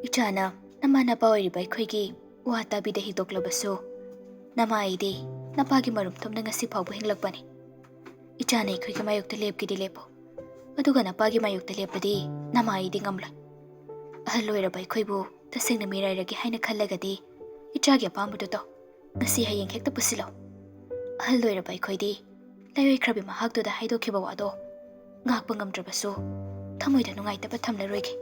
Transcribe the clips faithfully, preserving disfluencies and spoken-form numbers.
ꯏꯆꯥꯅ ꯅꯃꯥ ꯅꯄꯥ ꯑꯣꯏꯔꯤꯕ ꯑꯩꯈꯣꯏꯒꯤ ꯋꯥ ꯇꯥꯕꯤꯗ ꯍꯤꯗꯣꯛꯂꯕꯁꯨ, ꯅꯃꯥ ꯑꯩꯗꯤ ꯅꯄꯥꯒꯤ ꯃꯔꯨꯝ ꯊꯨꯝꯅ ꯉꯁꯤ ꯐꯥꯎꯕ ꯍꯤꯡꯂꯛꯄꯅꯤ꯫ ꯏꯆꯥꯅ ꯑꯩꯈꯣꯏꯒꯤ ꯃꯥꯌꯣꯛꯇ ꯂꯦꯞꯀꯦꯗꯤ ꯂꯦꯞꯄꯨ, ꯑꯗꯨꯒ ꯅꯄꯥꯒꯤ ꯃꯥꯌꯣꯛꯇ ꯂꯦꯞꯄꯗꯤ ꯅꯃꯥ ꯑꯩꯗꯤ ꯉꯝꯂꯣꯏ꯫ ꯑꯍꯜ ꯑꯣꯏꯔꯕ ꯑꯩꯈꯣꯏꯕꯨ ꯇꯁꯦꯡꯅ ꯃꯤꯔꯥꯏꯔꯒꯦ ꯍꯥꯏꯅ ꯈꯜꯂꯒꯗꯤ, ꯏꯆꯥꯒꯤ ꯑꯄꯥꯝꯕꯗꯨ ꯇꯧ꯫ ꯉꯁꯤ ꯍꯌꯦꯡ ꯍꯦꯛꯇ ꯄꯨꯁꯤꯜꯂꯣ꯫ ꯑꯍꯜ ꯑꯣꯏꯔꯕ ꯑꯩꯈꯣꯏꯗꯤ ꯂꯥꯏꯑꯣꯏꯈ꯭ꯔꯕꯤ ꯃꯍꯥꯛꯇꯨꯗ ꯍꯥꯏꯗꯣꯛꯈꯤꯕ ꯋꯥꯗꯣ ꯉꯥꯛꯄ ꯉꯝꯗ꯭ꯔꯕꯁꯨ, ꯊꯃꯣꯏꯗ ꯅꯨꯡꯉꯥꯏꯇꯕ ꯊꯝꯂꯔꯣꯏꯒꯦ꯫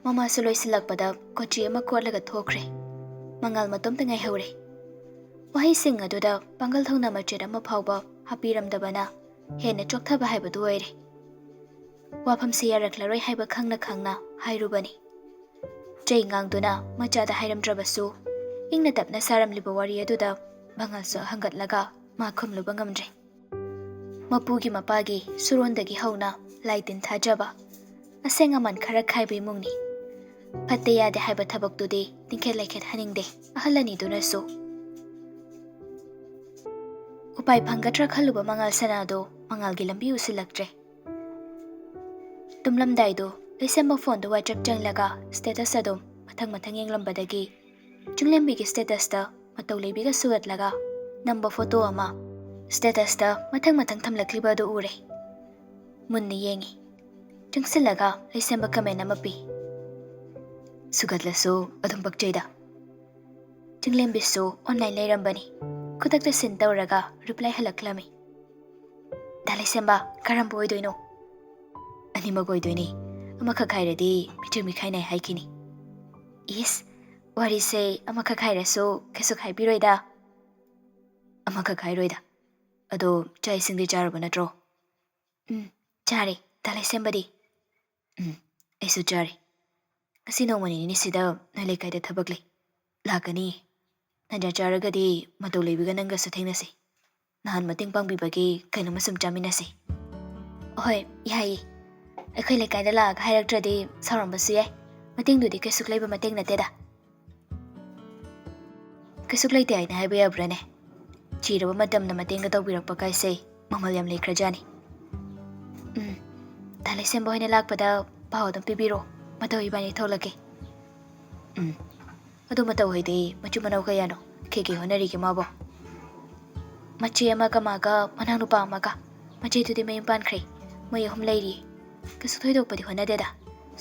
ꯃꯃꯥꯁꯨ ꯂꯣꯏꯁꯤꯜꯂꯛꯄꯗ ꯀꯣꯆꯤ ꯑꯃ ꯀꯣꯠꯂꯒ ꯊꯣꯛꯈ꯭ꯔꯦ꯫ ꯃꯉꯥꯜ ꯃꯇꯣꯝꯇ ꯉꯥꯏꯍꯧꯔꯦ꯫ ꯋꯥꯍꯩꯁꯤꯡ ꯑꯗꯨꯗ ꯄꯥꯡꯒꯜ ꯊꯧꯅꯥ ꯃꯆꯦꯠ ꯑꯃ ꯐꯥꯎꯕ ꯍꯥꯞꯄꯤꯔꯝꯗꯕꯅ ꯍꯦꯟꯅ ꯆꯣꯛꯊꯕ ꯍꯥꯏꯕꯗꯨ ꯑꯣꯏꯔꯦ꯫ ꯋꯥꯐꯝꯁꯤ ꯌꯥꯔꯛꯂꯔꯣꯏ ꯍꯥꯏꯕ ꯈꯪꯅ ꯈꯪꯅ ꯍꯥꯏꯔꯨꯕꯅꯤ꯫ ꯆꯩ ꯉꯥꯡꯗꯨꯅ ꯃꯆꯥꯗ ꯍꯥꯏꯔꯝꯗ꯭ꯔꯕꯁꯨ, ꯏꯪꯅ ꯇꯞꯅ ꯁꯥꯔꯝꯂꯤꯕ ꯋꯥꯔꯤ ꯑꯗꯨꯗ ꯃꯉꯥꯜꯁꯨ ꯍꯪꯒꯠꯂꯒ ꯃꯥ ꯈꯨꯝꯂꯨꯕ ꯉꯝꯗ꯭ꯔꯦ꯫ ꯃꯄꯨꯒꯤ ꯃꯄꯥꯒꯤ ꯁꯨꯔꯣꯟꯗꯒꯤ ꯍꯧꯅ ꯂꯥꯏ ꯇꯤꯟ ꯊꯥꯖꯕ, ꯑꯁꯦꯡ ꯑꯃꯥꯟ ꯈꯔ ꯈꯥꯏꯕ ꯏꯃꯨꯡꯅꯤ꯫ ꯐꯠꯇꯦ ꯌꯥꯗꯦ ꯍꯥꯏꯕ ꯊꯕꯛꯇꯨꯗꯤ ꯇꯤꯡꯈꯦꯠ ꯂꯩꯈꯦꯠ ꯍꯟꯅꯤꯡꯗꯦ ꯑꯍꯜ ꯑꯅꯤꯗꯨꯅꯁꯨ꯫ ꯎꯄꯥꯏ ꯐꯪꯒꯗ꯭ꯔꯥ ꯈꯜꯂꯨꯕ ꯃꯉꯥꯜ ꯁꯅꯥꯗꯣ ꯃꯉꯥꯜꯒꯤ ꯂꯝꯕꯤ ꯎꯁꯤꯜꯂꯛꯇ꯭ꯔꯦ꯫ ꯇꯨꯝꯂꯝꯗꯥꯏꯗꯣ ꯂꯩꯁꯦꯝꯕ ꯐꯣꯟꯗꯣ WhatsApp ꯆꯪꯂꯒ status ꯑꯗꯨꯝ ꯃꯊꯪ ꯃꯊꯪ ꯌꯦꯡꯂꯝꯕꯗꯒꯤ ꯆꯤꯡꯂꯦꯝꯕꯤꯒꯤ statusꯇ ꯃꯇꯧ ꯂꯩꯕꯤꯒ ꯁꯨꯒꯠꯂꯒ ꯅꯝꯕ ꯐꯣꯇꯣ ꯑꯃ statusꯇ ꯃꯊꯪ ꯃꯊꯪ ꯊꯝꯂꯛꯂꯤꯕ ꯑꯗꯨ ꯎꯔꯦ꯫ ꯃꯨꯟꯅ ꯌꯦꯡꯉꯤ꯫ ꯆꯪꯁꯤꯜꯂꯒ ꯂꯩꯁꯦꯝꯕ comment ꯑꯃ ꯄꯤ꯫ "ꯁꯨꯒꯠꯂꯁꯨ ꯑꯗꯨꯝ ꯄꯛꯆꯩꯗ꯫" ꯆꯤꯡꯂꯦꯝꯕꯤꯁꯨ online ꯂꯩꯔꯝꯕꯅꯤ꯫ ꯈꯨꯗꯛꯇ seen ꯇꯧꯔꯒ reply ꯍꯜꯂꯛꯂꯝꯃꯤ꯫ "ꯗꯥ ꯂꯩꯁꯦꯝꯕ, ꯀꯔꯝꯕ ꯑꯣꯏꯗꯣꯏꯅꯣ?" "ꯑꯅꯤꯃꯛ ꯑꯣꯏꯗꯣꯏꯅꯤ꯫ ꯑꯃꯈꯛ ꯍꯥꯏꯔꯗꯤ ꯃꯤꯆꯪ ꯃꯤꯈꯥꯏ ꯅꯥꯏ ꯍꯥꯏꯈꯤꯅꯤ꯫" "ꯏꯁ, ꯋꯥꯔꯤꯁꯦ ꯑꯃꯈꯛ ꯍꯥꯏꯔꯁꯨ ꯀꯩꯁꯨ ꯈꯥꯏꯕꯤꯔꯣꯏꯗ꯫" "ꯑꯃꯈꯛ ꯍꯥꯏꯔꯣꯏꯗ꯫ ꯑꯗꯣ ꯆꯥꯛ ꯏꯁꯤꯡꯗꯤ ꯆꯥꯔꯕ ꯅꯠꯇ꯭ꯔꯣ?" "ꯎꯝ, ꯆꯥꯔꯦ꯫ ꯗꯥ ꯂꯩꯁꯦꯝꯕꯗꯤ?" "ꯎꯝ, ꯑꯩꯁꯨ ꯆꯥꯔꯦ꯫ ꯉꯁꯤ ꯅꯣꯡꯃ ꯅꯤꯅꯤꯁꯤꯗ ꯅꯣꯏ ꯂꯩꯀꯥꯏꯗ ꯊꯕꯛ ꯂꯩ꯫ ꯂꯥꯛꯀꯅꯤ꯫ ꯇꯟꯖꯥ ꯆꯥꯔꯒꯗꯤ ꯃꯇꯧ ꯂꯩꯕꯤꯒ ꯅꯪꯒꯁꯨ ꯊꯦꯡꯅꯁꯤ꯫ ꯅꯍꯥꯟ ꯃꯇꯦꯡ ꯄꯥꯡꯕꯤꯕꯒꯤ ꯀꯩꯅꯣꯝꯃ ꯁꯨꯝ ꯆꯥꯃꯤꯟꯅꯁꯤ꯫" "ꯍꯣꯏ, ꯌꯥꯏꯌꯦ꯫ ꯑꯩꯈꯣꯏ ꯂꯩꯀꯥꯏꯗ ꯂꯥꯛꯑꯒ ꯍꯥꯏꯔꯛꯇ꯭ꯔꯗꯤ ꯁꯥꯎꯔꯝꯕꯁꯨ ꯌꯥꯏ꯫ ꯃꯇꯦꯡꯗꯨꯗꯤ ꯀꯩꯁꯨ ꯂꯩꯕ ꯃꯇꯦꯡ ꯅꯠꯇꯦꯗ꯫" "ꯀꯩꯁꯨ ꯂꯩꯇꯦ ꯍꯥꯏꯅ ꯍꯥꯏꯕ ꯌꯥꯕ꯭ꯔꯥꯅꯦ? ꯆꯤꯔꯕ ꯃꯇꯝꯗ ꯃꯇꯦꯡꯒ ꯇꯧꯕꯤꯔꯛꯄ ꯀꯥꯏꯁꯦ ꯃꯃꯜ ꯌꯥꯝ ꯂꯩꯈ꯭ꯔꯖꯥꯠꯅꯤ꯫" "ꯎꯝ, ꯗꯥ ꯂꯩꯁꯦꯝꯕ ꯍꯣꯏꯅ ꯂꯥꯛꯄꯗ ꯄꯥꯎ ꯑꯗꯨꯝ ꯄꯤꯕꯤꯔꯣ꯫ ꯑꯗꯣ ꯏꯕꯥꯅꯤ ꯊꯣꯛꯂꯛꯀꯦ꯫ ꯎꯝ꯫ ꯑꯗꯣ ꯃꯇꯧ ꯍꯣꯏꯗꯤ ꯃꯆꯤꯟ ꯃꯅꯥꯎ ꯀꯌꯥꯅꯣ? ꯀꯩꯀꯩ ꯍꯣꯠꯅꯔꯤꯒꯦ ꯃꯥꯕꯣ? ꯃꯆꯦ ꯑꯃꯒ ꯃꯥꯒ ꯃꯅꯥꯎꯅꯨꯄꯥ ꯑꯃꯒ꯫ ꯃꯆꯦꯗꯨꯗꯤ ꯃꯌꯨꯝ ꯄꯥꯟꯈ꯭ꯔꯦ꯫ ꯃꯣꯏ ꯑꯍꯨꯝ ꯂꯩꯔꯤ꯫ ꯀꯩꯁꯨ ꯊꯣꯏꯗꯣꯛꯄꯗꯤ ꯍꯣꯠꯅꯗꯦꯗ꯫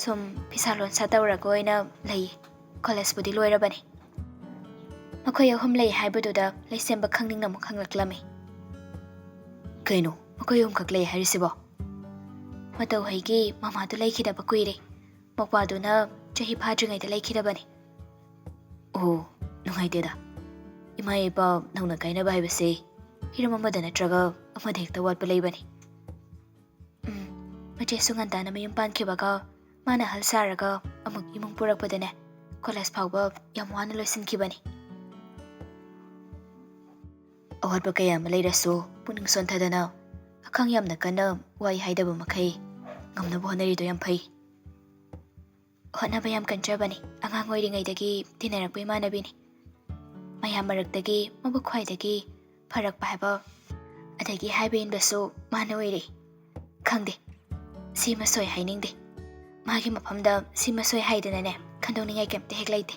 ꯁꯨꯝ ꯐꯤꯁꯥ ꯂꯣꯟꯁꯥ ꯇꯧꯔꯒ ꯑꯣꯏꯅ ꯂꯩꯌꯦ꯫ ꯀꯣꯂꯦꯖꯄꯨꯗꯤ ꯂꯣꯏꯔꯕꯅꯤ꯫ ꯃꯈꯣꯏ ꯑꯍꯨꯝ ꯂꯩ ꯍꯥꯏꯕꯗꯨꯗ ꯂꯩꯁꯦꯝꯕ ꯈꯪꯅꯤꯡꯅ ꯑꯃꯨꯛ ꯍꯪꯂꯛꯂꯝꯃꯤ꯫ ꯀꯩꯅꯣ, ꯃꯈꯣꯏ ꯑꯍꯨꯝꯈꯛ ꯂꯩ ꯍꯥꯏꯔꯤꯁꯤꯕꯣ? ꯃꯇꯧ ꯍꯣꯏꯒꯤ ꯃꯃꯥꯗꯨ ꯂꯩꯈꯤꯗꯕ ꯀꯨꯏꯔꯦ꯫ ꯃꯧꯄ꯭ꯋꯥꯗꯨꯅ ꯆꯍꯤ ꯐꯥꯗ꯭ꯔꯤꯉꯩꯗ ꯂꯩꯈꯤꯗꯕꯅꯤ꯫ ꯑꯣ, ꯅꯨꯡꯉꯥꯏꯇꯦꯗ꯫ ꯏꯃꯥ ꯏꯄꯥ ꯅꯧꯅ ꯀꯥꯏꯅꯕ ꯍꯥꯏꯕꯁꯦ ꯍꯤꯔꯝ ꯑꯃꯗ ꯅꯠꯇ꯭ꯔꯒ ꯑꯃꯗ ꯍꯦꯛꯇ ꯋꯥꯠꯄ ꯂꯩꯕꯅꯤ꯫ ꯎꯝ, ꯃꯆꯦꯁꯨ ꯉꯟꯇꯥꯅ ꯃꯌꯨꯝ ꯄꯥꯟꯈꯤꯕꯒ ꯃꯥꯅ ꯑꯍꯜ ꯁꯥꯔꯒ ꯑꯃꯨꯛ ꯏꯃꯨꯡ ꯄꯨꯔꯛꯄꯗꯅꯦ, ꯀꯣꯂꯦꯖ ꯐꯥꯎꯕ ꯌꯥꯝ ꯋꯥꯅ ꯂꯣꯏꯁꯤꯟꯈꯤꯕꯅꯤ꯫ ꯑꯋꯥꯠꯄ ꯀꯌꯥ ꯑꯃ ꯂꯩꯔꯁꯨ ꯄꯨꯛꯅꯤꯡ ꯁꯣꯟꯊꯗꯅ ꯑꯈꯥꯡ ꯌꯥꯝꯅ ꯀꯟꯅ ꯋꯥꯏ ꯍꯥꯏꯗꯕ ꯃꯈꯩ ꯉꯝꯅꯕ ꯍꯣꯠꯅꯔꯤꯗꯣ ꯌꯥꯝ ꯐꯩ꯫ ꯍꯣꯠꯅꯕ ꯌꯥꯝ ꯀꯟꯖꯕꯅꯤ꯫ ꯑꯉꯥꯡ ꯑꯣꯏꯔꯤꯉꯩꯗꯒꯤ ꯇꯤꯟꯅꯔꯛꯄ ꯏꯃꯥꯟꯅꯕꯤꯅꯤ꯫ ꯃꯌꯥꯝ ꯃꯔꯛꯇꯒꯤ ꯃꯕꯨꯛ ꯈ꯭ꯋꯥꯏꯗꯒꯤ ꯐꯔꯛꯄ ꯍꯥꯏꯕ, ꯑꯗꯒꯤ ꯍꯥꯏꯕ ꯏꯟꯕꯁꯨ ꯃꯥꯅ ꯑꯣꯏꯔꯛꯏ꯫ ꯈꯪꯗꯦ, ꯁꯤꯃ ꯁꯣꯏ ꯍꯥꯏꯅꯤꯡꯗꯦ꯫ ꯃꯥꯒꯤ ꯃꯐꯝꯗ ꯁꯤꯃ ꯁꯣꯏ ꯍꯥꯏꯗꯅꯅꯦ ꯈꯟꯗꯣꯛꯅꯤꯡꯉꯥꯏ ꯀꯩꯝꯇ ꯍꯦꯛ ꯂꯩꯇꯦ꯫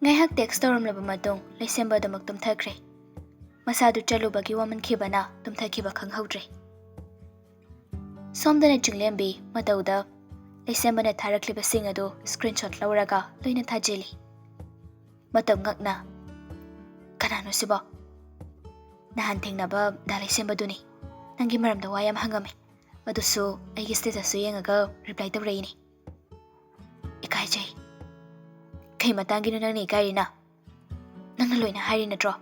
ꯉꯥꯏꯍꯥꯛ ꯇꯦꯛꯁ ꯇꯧꯔꯝꯂꯕ ꯃꯇꯨꯡ ꯂꯩꯁꯦꯝꯕ ꯑꯗꯨꯃꯛ ꯇꯨꯝꯊꯈ꯭ꯔꯦ꯫ ꯃꯁꯥꯗꯨ ꯆꯠꯂꯨꯕꯒꯤ ꯋꯥꯃꯟꯈꯤꯕꯅ ꯇꯨꯝꯊꯈꯤꯕ ꯈꯪꯍꯧꯗ꯭ꯔꯦ꯫ ꯁꯣꯝꯗꯅ ꯆꯤꯡꯂꯦꯝꯕꯤ ꯃꯇꯧꯗ ꯂꯩꯁꯦꯝꯕꯅ ꯊꯥꯔꯛꯂꯤꯕꯁꯤꯡ ꯑꯗꯨ ꯁ꯭ꯀ꯭ꯔꯤꯟꯁꯣꯠ ꯂꯧꯔꯒ ꯂꯣꯏꯅ ꯊꯥꯖꯤꯜꯂꯤ꯫ ꯃꯇꯝ ꯉꯛꯅ, "ꯀꯅꯥꯅꯣ ꯁꯤꯕꯣ?" "ꯅꯍꯥꯟ ꯊꯦꯡꯅꯕ ꯗꯥ ꯂꯩꯁꯦꯝꯕꯗꯨꯅꯤ꯫ ꯅꯪꯒꯤ ꯃꯔꯝꯗ ꯋꯥ ꯌꯥꯝ ꯍꯪꯉꯝꯃꯤ꯫ ꯑꯗꯨꯁꯨ ꯑꯩꯒꯤ ꯁ꯭ꯇꯦꯇꯁꯁꯨ ꯌꯦꯡꯉꯒ ꯔꯤꯄ꯭ꯂꯥꯏ ꯇꯧꯔꯛꯏꯅꯤ꯫ ꯏꯀꯥꯏꯖꯩ꯫" "ꯀꯩ ꯃꯇꯥꯡꯒꯤꯅꯣ ꯅꯪꯅ ꯏꯀꯥꯏꯔꯤꯅ? ꯅꯪꯅ ꯂꯣꯏꯅ ꯍꯥꯏꯔꯤ ꯅꯠꯇ꯭ꯔꯣ?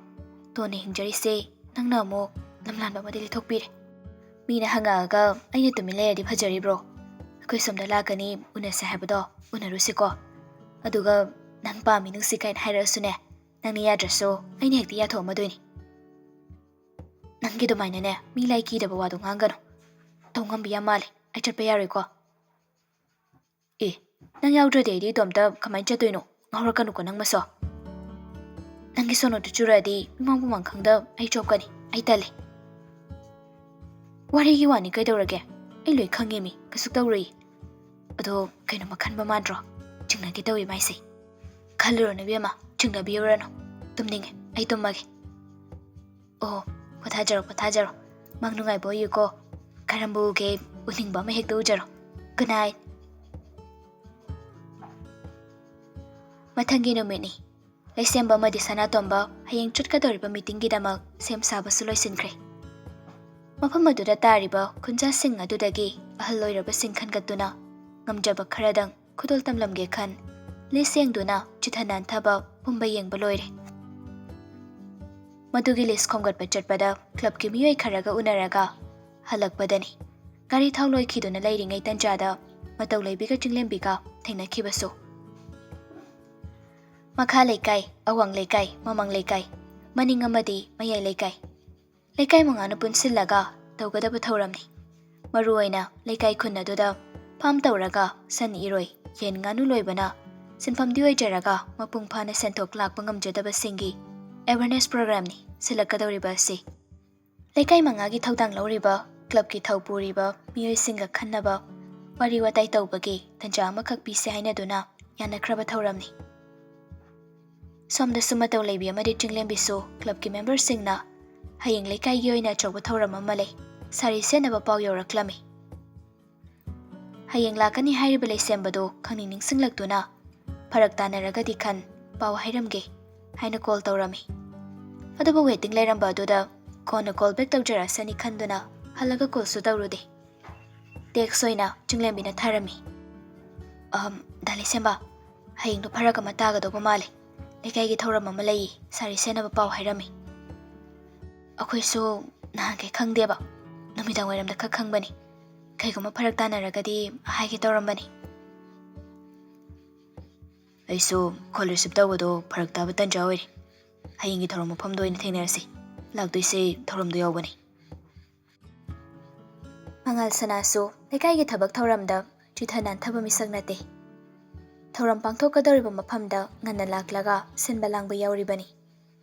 ꯇꯣꯟꯅ ꯍꯤꯡꯖꯔꯤꯁꯦ ꯅꯪꯅ ꯑꯃꯨꯛ ꯂꯝꯂꯥꯟꯕ ꯑꯃꯗ ꯂꯤꯊꯣꯛꯄꯤꯔꯦ꯫ ꯃꯤꯅ ꯍꯪꯉꯛꯑꯒ ꯑꯩꯅ ꯇꯨꯃꯤꯟ ꯂꯩꯔꯗꯤ ꯐꯖꯔꯤꯕ꯭ꯔꯣ? ꯑꯩꯈꯣꯏ ꯁꯣꯝꯗ ꯂꯥꯛꯀꯅꯤ, ꯎꯅꯁꯦ ꯍꯥꯏꯕꯗꯣ ꯎꯅꯔꯨꯁꯤꯀꯣ꯫ ꯑꯗꯨꯒ ꯅꯪ ꯄꯥꯝꯃꯤ ꯅꯨꯡꯁꯤ ꯀꯥꯏꯅ ꯍꯥꯏꯔꯛꯑꯁꯨꯅꯦ, ꯅꯪꯅ ꯌꯥꯗ꯭ꯔꯁꯨ ꯑꯩꯅ ꯍꯦꯛꯇ ꯌꯥꯊꯣꯛꯑꯝꯃꯗꯣꯏꯅꯤ꯫ ꯅꯪꯒꯤ ꯑꯗꯨꯃꯥꯏꯅꯅꯦ ꯃꯤ ꯂꯥꯏ ꯀꯤꯗꯕ ꯋꯥꯗꯣ ꯉꯥꯡꯒꯅꯨ꯫ ꯇꯧ ꯉꯝꯕꯤ ꯌꯥꯝ ꯃꯥꯜꯂꯦ꯫ ꯑꯩ ꯆꯠꯄ ꯌꯥꯔꯣꯏꯀꯣ?" "ꯑꯦ, ꯅꯪ ꯌꯥꯎꯗ꯭ꯔꯗꯤ ꯑꯩꯗꯤ ꯏꯇꯣꯝꯇ ꯀꯃꯥꯏꯅ ꯆꯠꯇꯣꯏꯅꯣ? ꯉꯥꯎꯔꯛꯀꯅꯨꯀꯣ ꯅꯪ ꯃꯁꯣ꯫ ꯅꯪꯒꯤ ꯁꯣꯅꯣꯗꯨ ꯆꯨꯔꯛꯑꯗꯤ ꯃꯤꯃꯥꯡ ꯄꯨꯃꯥꯡ ꯈꯪꯗ ꯑꯩ ꯆꯣꯞꯀꯅꯤ꯫ ꯑꯩ ꯇꯜꯂꯤ꯫" "ꯋꯥꯔꯤꯒꯤ ꯋꯥꯅꯤ, ꯀꯩꯗꯧꯔꯒꯦ? ꯑꯩ ꯂꯣꯏ ꯈꯪꯉꯦꯃꯤ, ꯀꯩꯁꯨ ꯇꯧꯔꯣꯏ꯫" ꯑꯗꯣ ꯀꯩꯅꯣꯝꯃ ꯈꯟꯕ ꯃꯥꯟꯗ꯭ꯔꯣ? ꯆꯤꯡꯅꯒꯦ ꯇꯧꯏ ꯃꯥꯏꯁꯦ꯫ ꯈꯜꯂꯨꯔꯅꯨ ꯏꯕꯦꯝꯃ, ꯆꯤꯡꯅꯕꯤꯔꯨꯔꯅꯨ꯫ ꯇꯨꯝꯅꯤꯡꯉꯦ, ꯑꯩ ꯇꯨꯝꯃꯒꯦ꯫ ꯑꯣ, ꯄꯣꯊꯥꯖꯔꯣ, ꯄꯣꯊꯥꯖꯔꯣ꯫ ꯃꯪ ꯅꯨꯡꯉꯥꯏꯕ ꯑꯣꯏꯌꯨꯀꯣ꯫ ꯀꯔꯝꯕ ꯎꯒꯦ, ꯎꯅꯤꯡꯕ ꯑꯃ ꯍꯦꯛꯇ ꯎꯖꯔꯣ꯫ Good night꯫ ꯃꯊꯪꯒꯤ ꯅꯨꯃꯤꯠꯅꯤ꯫ ꯂꯩꯁꯦꯝꯕ ꯑꯃꯗꯤ ꯁꯅꯥꯇꯣꯝꯕ ꯍꯌꯦꯡ ꯆꯠꯀꯗꯧꯔꯤꯕ meetingꯒꯤꯗꯃꯛ ꯁꯦꯝ ꯁꯥꯕꯁꯨ ꯂꯣꯏꯁꯤꯟꯈ꯭ꯔꯦ꯫ ꯃꯐꯝ ꯑꯗꯨꯗ ꯇꯥꯔꯤꯕ ꯈꯨꯟꯖꯥꯁꯤꯡ ꯑꯗꯨꯗꯒꯤ ꯑꯍꯜ ꯑꯣꯏꯔꯕꯁꯤꯡ ꯈꯟꯒꯠꯇꯨꯅ ꯉꯝꯖꯕ ꯈꯔꯗꯪ ꯈꯨꯗꯣꯜ ꯇꯝꯂꯝꯒꯦ ꯈꯟ list ꯌꯦꯡꯗꯨꯅ ꯆꯤꯊ ꯅꯥꯟꯊꯕ ꯄꯨꯝꯕ ꯌꯦꯡꯕ ꯂꯣꯏꯔꯦ꯫ ꯃꯗꯨꯒꯤ list ꯈꯣꯝꯒꯠꯄ ꯆꯠꯄꯗ clubꯀꯤ ꯃꯤꯑꯣꯏ ꯈꯔꯒ ꯎꯅꯔꯒ ꯍꯜꯂꯛꯄꯗꯅꯤ ꯒꯥꯔꯤ ꯊꯥꯎ ꯂꯣꯏꯈꯤꯗꯨꯅ ꯂꯩꯔꯤꯉꯩ ꯇꯟꯖꯥꯗ ꯃꯇꯧ ꯂꯩꯕꯤꯒ ꯆꯤꯡꯂꯦꯝꯕꯤꯒ ꯊꯦꯡꯅꯈꯤꯕꯁꯨ꯫ ꯃꯈꯥ ꯂꯩꯀꯥꯏ, ꯑꯋꯥꯡ ꯂꯩꯀꯥꯏ, ꯃꯃꯥꯡ ꯂꯩꯀꯥꯏ, ꯃꯅꯤꯡ ꯑꯃꯗꯤ ꯃꯌꯥꯏ ꯂꯩꯀꯥꯏ, ꯂꯩꯀꯥꯏ ꯃꯉꯥꯅ ꯄꯨꯟꯁꯤꯜꯂꯒ ꯇꯧꯒꯗꯕ ꯊꯧꯔꯝꯅꯤ꯫ ꯃꯔꯨꯑꯣꯏꯅ ꯂꯩꯀꯥꯏ ꯈꯨꯟ ꯑꯗꯨꯗ farm ꯇꯧꯔꯒ ꯁꯟ, ꯏꯔꯣꯏ, ꯌꯦꯟ, ꯉꯥꯅꯨ ꯂꯣꯏꯕꯅ ꯁꯤꯟꯐꯝꯗꯤ ꯑꯣꯏꯖꯔꯒ ꯃꯄꯨꯡ ꯐꯥꯅ ꯁꯦꯟꯊꯣꯛ ꯂꯥꯛꯄ ꯉꯝꯖꯗꯕꯁꯤꯡꯒꯤ awareness programꯅꯤ ꯁꯤꯜꯂꯛꯀꯗꯧꯔꯤꯕ ꯑꯁꯤ꯫ ꯂꯩꯀꯥꯏ ꯃꯉꯥꯒꯤ ꯊꯧꯗꯥꯡ ꯂꯧꯔꯤꯕ clubꯀꯤ ꯊꯧ ꯄꯨꯔꯤꯕ ꯃꯤꯑꯣꯏꯁꯤꯡꯒ ꯈꯟꯅꯕ, ꯋꯥꯔꯤ ꯋꯥꯇꯥꯏ ꯇꯧꯕꯒꯤ ꯇꯟꯖꯥ ꯑꯃꯈꯛ ꯄꯤꯁꯦ ꯍꯥꯏꯅꯗꯨꯅ ꯌꯥꯅꯈ꯭ꯔꯕ ꯊꯧꯔꯝꯅꯤ꯫ ꯁꯣꯝꯗꯁꯨ ꯃꯇꯧ ꯂꯩꯕꯤ ꯑꯃꯗꯤ ꯆꯤꯡꯂꯦꯝꯕꯤꯁꯨ clubꯀꯤ memberꯁꯤꯡꯅ ꯍꯌꯦꯡ ꯂꯩꯀꯥꯏꯒꯤ ꯑꯣꯏꯅ ꯑꯆꯧꯕ ꯊꯧꯔꯝ ꯑꯃ ꯂꯩ, ꯁꯥꯔꯤ ꯁꯦꯠꯅꯕ ꯄꯥꯎ ꯌꯧꯔꯛꯂꯝꯃꯤ꯫ ꯍꯌꯦꯡ ꯂꯥꯛꯀꯅꯤ ꯍꯥꯏꯔꯤꯕ ꯂꯩꯁꯦꯝꯕꯗꯨ ꯈꯪꯅꯤꯡ ꯅꯤꯡꯁꯤꯡꯂꯛꯇꯨꯅ, ꯐꯔꯛ ꯇꯥꯅꯔꯒꯗꯤ ꯈꯟ ꯄꯥꯎ ꯍꯥꯏꯔꯝꯒꯦ ꯍꯥꯏꯅ call ꯇꯧꯔꯝꯃꯤ꯫ ꯑꯗꯨꯕꯨ waiting ꯂꯩꯔꯝꯕ ꯑꯗꯨꯗ ꯀꯣꯟꯅ call back ꯇꯧꯖꯔꯛꯁꯅꯤ ꯈꯟꯗꯨꯅ ꯍꯜꯂꯒ callꯁꯨ ꯇꯧꯔꯨꯗꯦ꯫ Text ꯑꯣꯏꯅ ꯆꯤꯡꯂꯦꯝꯕꯤꯅ ꯊꯥꯔꯝꯃꯤ꯫ "ꯑꯍꯝ, ꯗꯥ ꯂꯩꯁꯦꯝꯕ, ꯍꯌꯦꯡꯗꯣ ꯐꯔꯛ ꯑꯃ ꯇꯥꯒꯗꯧꯕ ꯃꯥꯜꯂꯦ꯫ ꯂꯩꯀꯥꯏꯒꯤ ꯊꯧꯔꯝ ꯑꯃ ꯂꯩꯌꯦ, ꯁꯥꯔꯤ ꯁꯦꯠꯅꯕ ꯄꯥꯎ ꯍꯥꯏꯔꯝꯃꯤ꯫" "ꯑꯩꯈꯣꯏꯁꯨ ꯅꯍꯥꯟꯈꯩ ꯈꯪꯗꯦꯕ, ꯅꯨꯃꯤꯗꯥꯡ ꯋꯥꯏꯔꯝꯗ ꯈꯛ ꯈꯪꯕꯅꯤ꯫ ꯀꯩꯒꯨꯝꯕ ꯐꯔꯛ ꯇꯥꯅꯔꯒꯗꯤ ꯍꯥꯏꯒꯦ ꯇꯧꯔꯝꯕꯅꯤ꯫" "ꯑꯩꯁꯨ call receive ꯇꯧꯕꯗꯣ ꯐꯔꯛ ꯇꯥꯕ ꯇꯟꯖꯥ ꯑꯣꯏꯔꯦ꯫ ꯍꯌꯦꯡꯒꯤ ꯊꯧꯔꯝ ꯃꯐꯝꯗ ꯑꯣꯏꯅ ꯊꯦꯡꯅꯔꯁꯤ꯫ ꯂꯥꯛꯇꯣꯏꯁꯦ ꯊꯧꯔꯝꯗꯣ ꯌꯥꯎꯕꯅꯤ꯫" ꯃꯉꯥꯜ ꯁꯅꯥꯁꯨ ꯂꯩꯀꯥꯏꯒꯤ ꯊꯕꯛ ꯊꯧꯔꯝꯗ ꯆꯤꯊ ꯅꯥꯟꯊꯕ ꯃꯤꯁꯛ ꯅꯠꯇꯦ꯫ ꯊꯧꯔꯝ ꯄꯥꯡꯊꯣꯛꯀꯗꯧꯔꯤꯕ ꯃꯐꯝꯗ ꯉꯟꯅ ꯂꯥꯛꯂꯒ ꯁꯤꯟꯕ ꯂꯥꯡꯕ ꯌꯥꯎꯔꯤꯕꯅꯤ꯫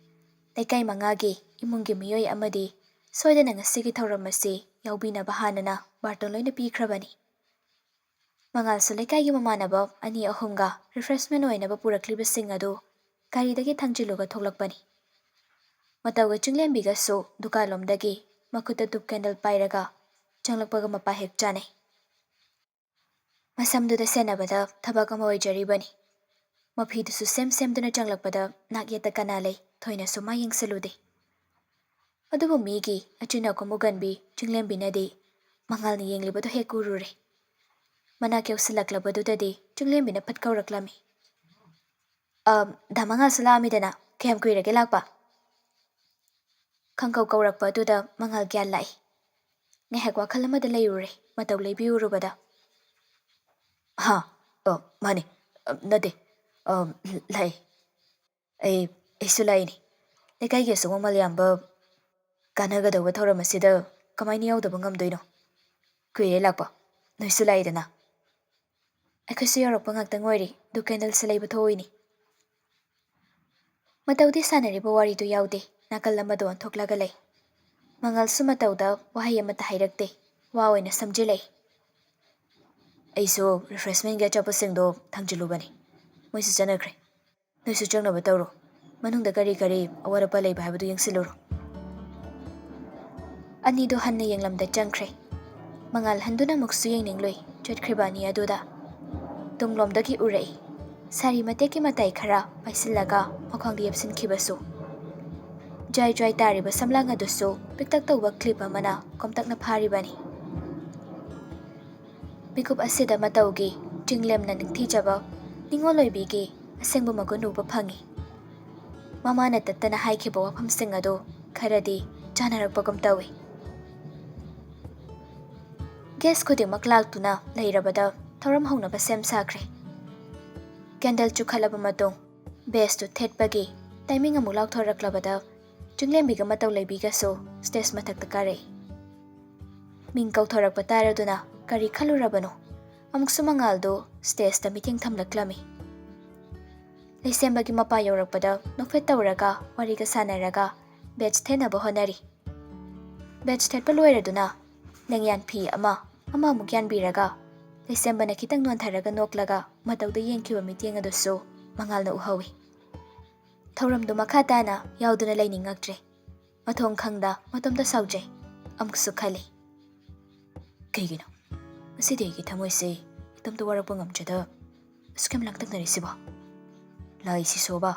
ꯂꯩꯀꯥꯏ ꯃꯉꯥꯒꯤ ꯏꯃꯨꯡꯒꯤ ꯃꯤꯑꯣꯏ ꯑꯃꯗꯤ ꯁꯣꯏꯗꯅ ꯉꯁꯤꯒꯤ ꯊꯧꯔꯝ ꯑꯁꯤ ꯌꯥꯎꯕꯤꯅꯕ ꯍꯥꯟꯅꯅ ꯕꯥꯔꯇꯣꯟ ꯂꯣꯏꯅ ꯄꯤꯈ꯭ꯔꯕꯅꯤ꯫ ꯃꯉꯥꯜꯁꯨ ꯂꯩꯀꯥꯏꯒꯤ ꯃꯃꯥꯟꯅꯕ ꯑꯅꯤ ꯑꯍꯨꯝꯒ ꯔꯤꯐ꯭ꯔꯦꯁꯃꯦꯟ ꯑꯣꯏꯅꯕ ꯄꯨꯔꯛꯂꯤꯕꯁꯤꯡ ꯑꯗꯨ ꯒꯥꯔꯤꯗꯒꯤ ꯊꯥꯡꯖꯤꯜꯂꯨꯒ ꯊꯣꯛꯂꯛꯄꯅꯤ꯫ ꯃꯇꯧꯒ ꯆꯤꯡꯂꯦꯝꯕꯤꯒꯁꯨ ꯗꯨꯀꯥꯟꯂꯣꯝꯗꯒꯤ ꯃꯈꯨꯠꯇ ꯙꯨꯞ ꯀꯦꯟꯗꯜ ꯄꯥꯏꯔꯒ ꯆꯪꯂꯛꯄꯒ ꯃꯄꯥ ꯍꯦꯛ ꯆꯥꯅꯩ꯫ ꯃꯁꯝꯗꯨꯗ ꯁꯦꯟꯅꯕꯗ ꯊꯕꯛ ꯑꯃ ꯑꯣꯏꯖꯔꯤꯕꯅꯤ꯫ ꯃꯐꯤꯗꯨꯁꯨ ꯁꯦꯝ ꯁꯦꯝꯗꯨꯅ ꯆꯪꯂꯛꯄꯗ ꯅꯥꯛ ꯌꯦꯠꯇ ꯀꯅꯥ ꯂꯩ ꯊꯣꯏꯅꯁꯨ ꯃꯥ ꯌꯦꯡꯁꯤꯜꯂꯨꯗꯦ꯫ ꯑꯗꯨꯕꯨ ꯃꯤꯒꯤ ꯑꯆꯤꯟ ꯑꯀꯣꯝ ꯎꯒꯟꯕꯤ ꯆꯤꯡꯂꯦꯝꯕꯤꯅꯗꯤ ꯃꯉꯥꯜꯅ ꯌꯦꯡꯂꯤꯕꯗꯨ ꯍꯦꯛ ꯎꯔꯨꯔꯦ꯫ ꯃꯅꯥꯛ ꯌꯧꯁꯤꯜꯂꯛꯂꯕꯗꯨꯗꯗꯤ ꯆꯤꯡꯂꯦꯝꯕꯤꯅ ꯐꯠ ꯀꯧꯔꯛꯂꯝꯃꯤ꯫ "ꯑ, ꯗꯥ ꯃꯉꯥꯜꯁꯨ ꯂꯥꯛꯑꯝꯃꯤꯗꯅ, ꯀꯌꯥꯝ ꯀꯨꯏꯔꯒꯦ ꯂꯥꯛꯄ?" ꯈꯪꯀꯧ ꯀꯧꯔꯛꯄ ꯑꯗꯨꯗ ꯃꯉꯥꯜ ꯒ꯭ꯌꯥꯟ ꯂꯥꯛꯏ꯫ ꯉꯥꯏꯍꯥꯛ ꯋꯥꯈꯜ ꯑꯃꯗ ꯂꯩꯔꯨꯔꯦ, ꯃꯇꯧ ꯂꯩꯕꯤꯔꯨꯔꯕꯗ꯫ "ꯍꯥ? ꯑ, ꯃꯥꯅꯦ꯫ ꯑ, ꯅꯠꯇꯦ꯫ ꯑ, ꯂꯥꯛꯑꯦ꯫ ꯑꯩ, ꯑꯩꯁꯨ ꯂꯥꯛꯏꯅꯤ꯫ ꯂꯩꯀꯥꯏꯒꯤ ꯑꯁꯨꯛ ꯃꯃꯜ ꯌꯥꯝꯕ ꯀꯥꯟꯅꯒꯗꯧꯕ ꯊꯧꯔꯝ ꯑꯁꯤꯗ ꯀꯃꯥꯏꯅ ꯌꯥꯎꯗꯕ ꯉꯝꯗꯣꯏꯅꯣ? ꯀꯨꯏꯔꯦ ꯂꯥꯛꯄ꯫ ꯅꯣꯏꯁꯨ ꯂꯥꯛꯏꯗꯅ꯫ ꯑꯩꯈꯣꯏꯁꯨ ꯌꯧꯔꯛꯄ ꯉꯥꯛꯇꯪ ꯑꯣꯏꯔꯤ, ꯙꯨꯞ ꯀꯦꯟꯗꯜꯁꯦ ꯂꯩꯕ ꯊꯣꯛꯎꯏꯅꯤ꯫" ꯃꯇꯧꯗꯤ ꯁꯥꯟꯅꯔꯤꯕ ꯋꯥꯔꯤꯗꯨ ꯌꯥꯎꯗꯦ, ꯅꯥꯀꯜ ꯑꯃꯗ ꯑꯣꯟꯊꯣꯛꯂꯒ ꯂꯩ꯫ ꯃꯉꯥꯜꯁꯨ ꯃꯇꯧꯗ ꯋꯥꯍꯩ ꯑꯃꯠꯇ ꯍꯥꯏꯔꯛꯇꯦ, ꯋꯥ ꯑꯣꯏꯅ ꯁꯝꯖꯤꯜꯂꯛꯏ꯫ "ꯑꯩꯁꯨ ꯔꯤꯐ꯭ꯔꯦꯁꯃꯦꯟꯒꯤ ꯑꯆꯥꯄꯣꯠꯁꯤꯡꯗꯣ ꯊꯥꯡꯖꯤꯜꯂꯨꯕꯅꯤ, ꯃꯣꯏꯁꯨ ꯆꯠꯅꯈ꯭ꯔꯦ꯫ ꯅꯣꯏꯁꯨ ꯆꯪꯅꯕ ꯇꯧꯔꯣ꯫ ꯃꯅꯨꯡꯗ ꯀꯔꯤ ꯀꯔꯤ ꯑꯋꯥꯠ ꯑꯄꯥ ꯂꯩꯕ ꯍꯥꯏꯕꯗꯨ ꯌꯦꯡꯁꯤꯜꯂꯨꯔꯣ꯫" ꯑꯅꯤꯗꯨ ꯍꯟꯅ ꯌꯦꯡꯂꯝꯗ ꯆꯪꯈ꯭ꯔꯦ꯫ ꯃꯉꯥꯜ ꯍꯟꯗꯨꯅ ꯑꯃꯨꯛꯁꯨ ꯌꯦꯡꯅꯤꯡꯂꯨꯏ ꯆꯠꯈ꯭ꯔꯤꯕ ꯑꯅꯤ ꯑꯗꯨꯗ꯫ ꯇꯨꯡꯂꯣꯝꯗꯒꯤ ꯎꯔꯛꯏ꯫ ꯁꯥꯔꯤ ꯃꯇꯦꯛꯀꯤ ꯃꯇꯥꯏ ꯈꯔ ꯄꯥꯏꯁꯤꯜꯂꯒ ꯃꯈ꯭ꯋꯥꯡꯗ ꯌꯦꯞꯁꯤꯟꯈꯤꯕꯁꯨ꯫ ꯖ꯭ꯋꯥꯏ ꯖ꯭ꯋꯥꯏ ꯇꯥꯔꯤꯕ ꯁꯝꯂꯥꯡ ꯑꯗꯨꯁꯨ ꯄꯤꯛꯇꯛ ꯇꯧꯕ ꯀ꯭ꯂꯤꯞ ꯑꯃꯅ ꯀꯣꯝꯇꯛꯅ ꯐꯥꯔꯤꯕꯅꯤ꯫ ꯃꯤꯀꯨꯞ ꯑꯁꯤꯗ ꯃꯇꯧꯒꯤ ꯆꯤꯡꯂꯦꯝꯅ ꯅꯤꯡꯊꯤꯖꯕ ꯅꯤꯉꯣꯜ ꯑꯣꯏꯕꯤꯒꯤ ꯑꯁꯦꯡꯕ ꯃꯒꯨꯟ ꯎꯕ ꯐꯪꯏ꯫ ꯃꯃꯥꯅ ꯇꯠꯇꯅ ꯍꯥꯏꯈꯤꯕ ꯋꯥꯐꯝꯁꯤꯡ ꯑꯗꯨ ꯈꯔꯗꯤ ꯆꯥꯅꯔꯛꯄꯒꯨꯝ ꯇꯧꯏ꯫ ꯒꯦꯁ ꯈꯨꯗꯤꯡꯃꯛ ꯂꯥꯛꯇꯨꯅ ꯂꯩꯔꯕꯗ ꯊꯧꯔꯝ ꯍꯧꯅꯕ ꯁꯦꯝ ꯁꯥꯈ꯭ꯔꯦ꯫ ꯀꯦꯟꯗꯜ ꯆꯨꯈꯠꯂꯕ ꯃꯇꯨꯡ ꯕꯦꯁꯇꯨ ꯊꯦꯠꯄꯒꯤ ꯇꯥꯏꯃꯤꯡ ꯑꯃꯨꯛ ꯂꯥꯎꯊꯣꯔꯛꯂꯕꯗ ꯆꯤꯡꯂꯦꯝꯕꯤꯒ ꯃꯇꯧ ꯂꯩꯕꯤꯒꯁꯨ ꯁ꯭ꯇꯦꯖ ꯃꯊꯛꯇ ꯀꯥꯔꯛꯏ꯫ ꯃꯤꯡ ꯀꯧꯊꯣꯔꯛꯄ ꯇꯥꯔꯗꯨꯅ ꯀꯔꯤ ꯈꯜꯂꯨꯔꯕꯅꯣ? ꯑꯃꯨꯛꯁꯨ ꯃꯉꯥꯜꯗꯨ ꯁ꯭ꯇꯦꯖꯇ ꯃꯤꯠꯌꯦꯡ ꯊꯝꯂꯛꯂꯝꯃꯤ꯫ ꯂꯩꯁꯦꯝꯕꯒꯤ ꯃꯄꯥ ꯌꯧꯔꯛꯄꯗ ꯅꯣꯛꯐꯦꯠ ꯇꯧꯔꯒ ꯋꯥꯔꯤꯒ ꯁꯥꯟꯅꯔꯒ ꯕꯦꯖ ꯊꯦꯠꯅꯕ ꯍꯣꯠꯅꯔꯤ꯫ ꯕꯦꯖ ꯊꯦꯠꯄ ꯂꯣꯏꯔꯗꯨꯅ ꯂꯦꯡꯌꯥꯟ ꯐꯤ ꯑꯃ ꯑꯃꯃꯨꯛ ꯌꯥꯟꯕꯤꯔꯒ ꯂꯩꯁꯦꯝꯕꯅ ꯈꯤꯇꯪ ꯅꯣꯟꯊꯔꯒ ꯅꯣꯛꯂꯒ ꯃꯇꯧꯗ ꯌꯦꯡꯈꯤꯕ ꯃꯤꯠꯌꯦꯡ ꯑꯗꯨꯁꯨ ꯃꯉꯥꯜꯅ ꯎꯍꯧꯏ꯫ ꯊꯧꯔꯝꯗꯨ ꯃꯈꯥ ꯇꯥꯅ ꯌꯥꯎꯗꯨꯅ ꯂꯩꯅꯤꯡꯉꯛꯇ꯭ꯔꯦ꯫ ꯃꯊꯣꯡ ꯈꯪꯗ ꯃꯇꯣꯝꯇ ꯁꯥꯎꯖꯩ꯫ ꯑꯃꯨꯛꯁꯨ ꯈꯜꯂꯤ, "ꯀꯩꯒꯤꯅꯣ ꯉꯁꯤꯗꯤ ꯑꯩꯒꯤ ꯊꯃꯣꯏꯁꯦ ꯏꯇꯣꯝꯇ ꯋꯥꯔꯛꯄ ꯉꯝꯖꯗ ꯑꯁꯨꯛ ꯌꯥꯝ ꯂꯥꯡꯇꯛꯅꯔꯤꯁꯤꯕꯣ? ꯂꯥꯏ ꯁꯤꯁꯣꯕ,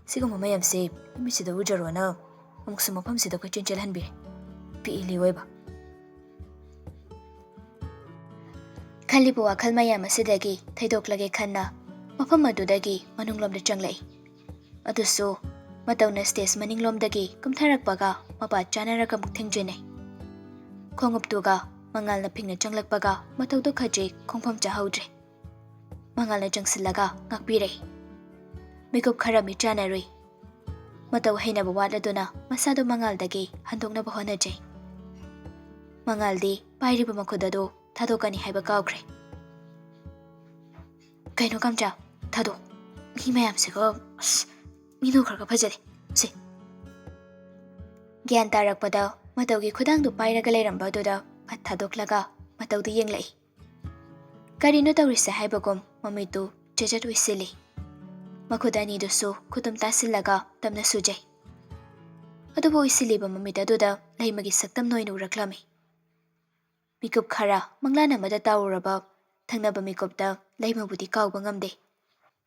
ꯁꯤꯒꯨꯝꯕ ꯃꯌꯥꯝꯁꯦ ꯅꯨꯃꯤꯠꯁꯤꯗ ꯎꯖꯔꯣꯅ ꯑꯃꯨꯛꯁꯨ ꯃꯐꯝꯁꯤꯗ ꯀꯣꯏꯆꯦꯟ ꯆꯦꯜꯍꯟꯕꯤꯔꯦ꯫ ꯄꯤꯛꯏ ꯂꯤꯑꯣꯏꯕ꯫" ꯈꯜꯂꯤꯕ ꯋꯥꯈꯜ ꯃꯌꯥꯝ ꯑꯁꯤꯗꯒꯤ ꯊꯩꯗꯣꯛꯂꯒꯦ ꯈꯟꯅ ꯃꯐꯝ ꯑꯗꯨꯗꯒꯤ ꯃꯅꯨꯡꯂꯣꯝꯗ ꯆꯪꯂꯛꯏ꯫ ꯑꯗꯨꯁꯨ ꯃꯇꯧꯅ ꯁ꯭ꯇꯦꯖ ꯃꯅꯤꯡꯂꯣꯝꯗꯒꯤ ꯀꯨꯝꯊꯔꯛꯄꯒ ꯃꯄꯥ ꯆꯥꯅꯔꯒ ꯑꯃꯨꯛ ꯊꯦꯡꯖꯤꯟꯅꯩ꯫ ꯈꯣꯡꯎꯞꯇꯨꯒ ꯃꯉꯥꯜꯅ ꯐꯤꯡꯅ ꯆꯪꯂꯛꯄꯒ ꯃꯇꯧꯗꯨ ꯈꯖꯤꯛ ꯈꯣꯡꯐꯝ ꯆꯥꯍꯧꯗ꯭ꯔꯦ꯫ ꯃꯉꯥꯜꯅ ꯆꯪꯁꯤꯜꯂꯒ ꯉꯥꯛꯄꯤꯔꯦ꯫ ꯃꯤꯀꯨꯞ ꯈꯔ ꯃꯤꯠ ꯆꯥꯅꯔꯨꯏ꯫ ꯃꯇꯧ ꯍꯩꯅꯕ ꯋꯥꯠꯂꯗꯨꯅ ꯃꯁꯥꯗꯨ ꯃꯉꯥꯜꯗꯒꯤ ꯍꯟꯗꯣꯛꯅꯕ ꯍꯣꯠꯅꯖꯩ꯫ ꯃꯉꯥꯜꯗꯤ ꯄꯥꯏꯔꯤꯕ ꯃꯈꯨꯠ ꯑꯗꯨ ꯊꯥꯗꯣꯛꯀꯅꯤ ꯍꯥꯏꯕ ꯀꯥꯎꯈ꯭ꯔꯦ꯫ "ꯀꯩꯅꯣ ꯀꯝꯆꯥ, ꯊꯥꯗꯣꯛ꯫ ꯃꯤ ꯃꯌꯥꯝꯁꯤꯒ, ꯑꯁ, ꯃꯤꯅꯣꯛꯈ꯭ꯔꯒ ꯐꯖꯗꯦ꯫ ꯁꯦ꯫" ꯒ꯭ꯌꯥꯟ ꯇꯥꯔꯛꯄꯗ ꯃꯇꯧꯒꯤ ꯈꯨꯗꯥꯡꯗꯨ ꯄꯥꯏꯔꯒ ꯂꯩꯔꯝꯕ ꯑꯗꯨꯗ ꯐꯠ ꯊꯥꯗꯣꯛꯂꯒ ꯃꯇꯧꯗꯨ ꯌꯦꯡꯂꯛꯏ꯫ ꯀꯔꯤꯅꯣ ꯇꯧꯔꯤꯁꯦ ꯍꯥꯏꯕꯒꯨꯝ ꯃꯃꯤꯠꯇꯨ ꯆꯦꯖꯠ ꯎꯏꯁꯤꯜꯂꯤ꯫ ꯃꯈꯨꯠ ꯑꯅꯤꯗꯨꯁꯨ ꯈꯨꯇꯨꯝ ꯇꯥꯁꯤꯜꯂꯒ ꯇꯞꯅ ꯁꯨꯖꯩ꯫ ꯑꯗꯨꯕꯨ ꯎꯏꯁꯤꯜꯂꯤꯕ ꯃꯃꯤꯠ ꯑꯗꯨꯗ ꯂꯩꯃꯒꯤ ꯁꯛꯇꯝ ꯑꯣꯏꯅ ꯎꯔꯛꯂꯝꯃꯤ꯫ ꯃꯤꯀꯨꯞ ꯈꯔ ꯃꯪꯂꯥꯟ ꯑꯃꯗ ꯇꯥꯎꯔꯨꯔꯕ ꯊꯪꯅꯕ ꯃꯤꯀꯨꯞꯇ ꯂꯩꯃꯕꯨꯗꯤ ꯀꯥꯎꯕ ꯉꯝꯗꯦ꯫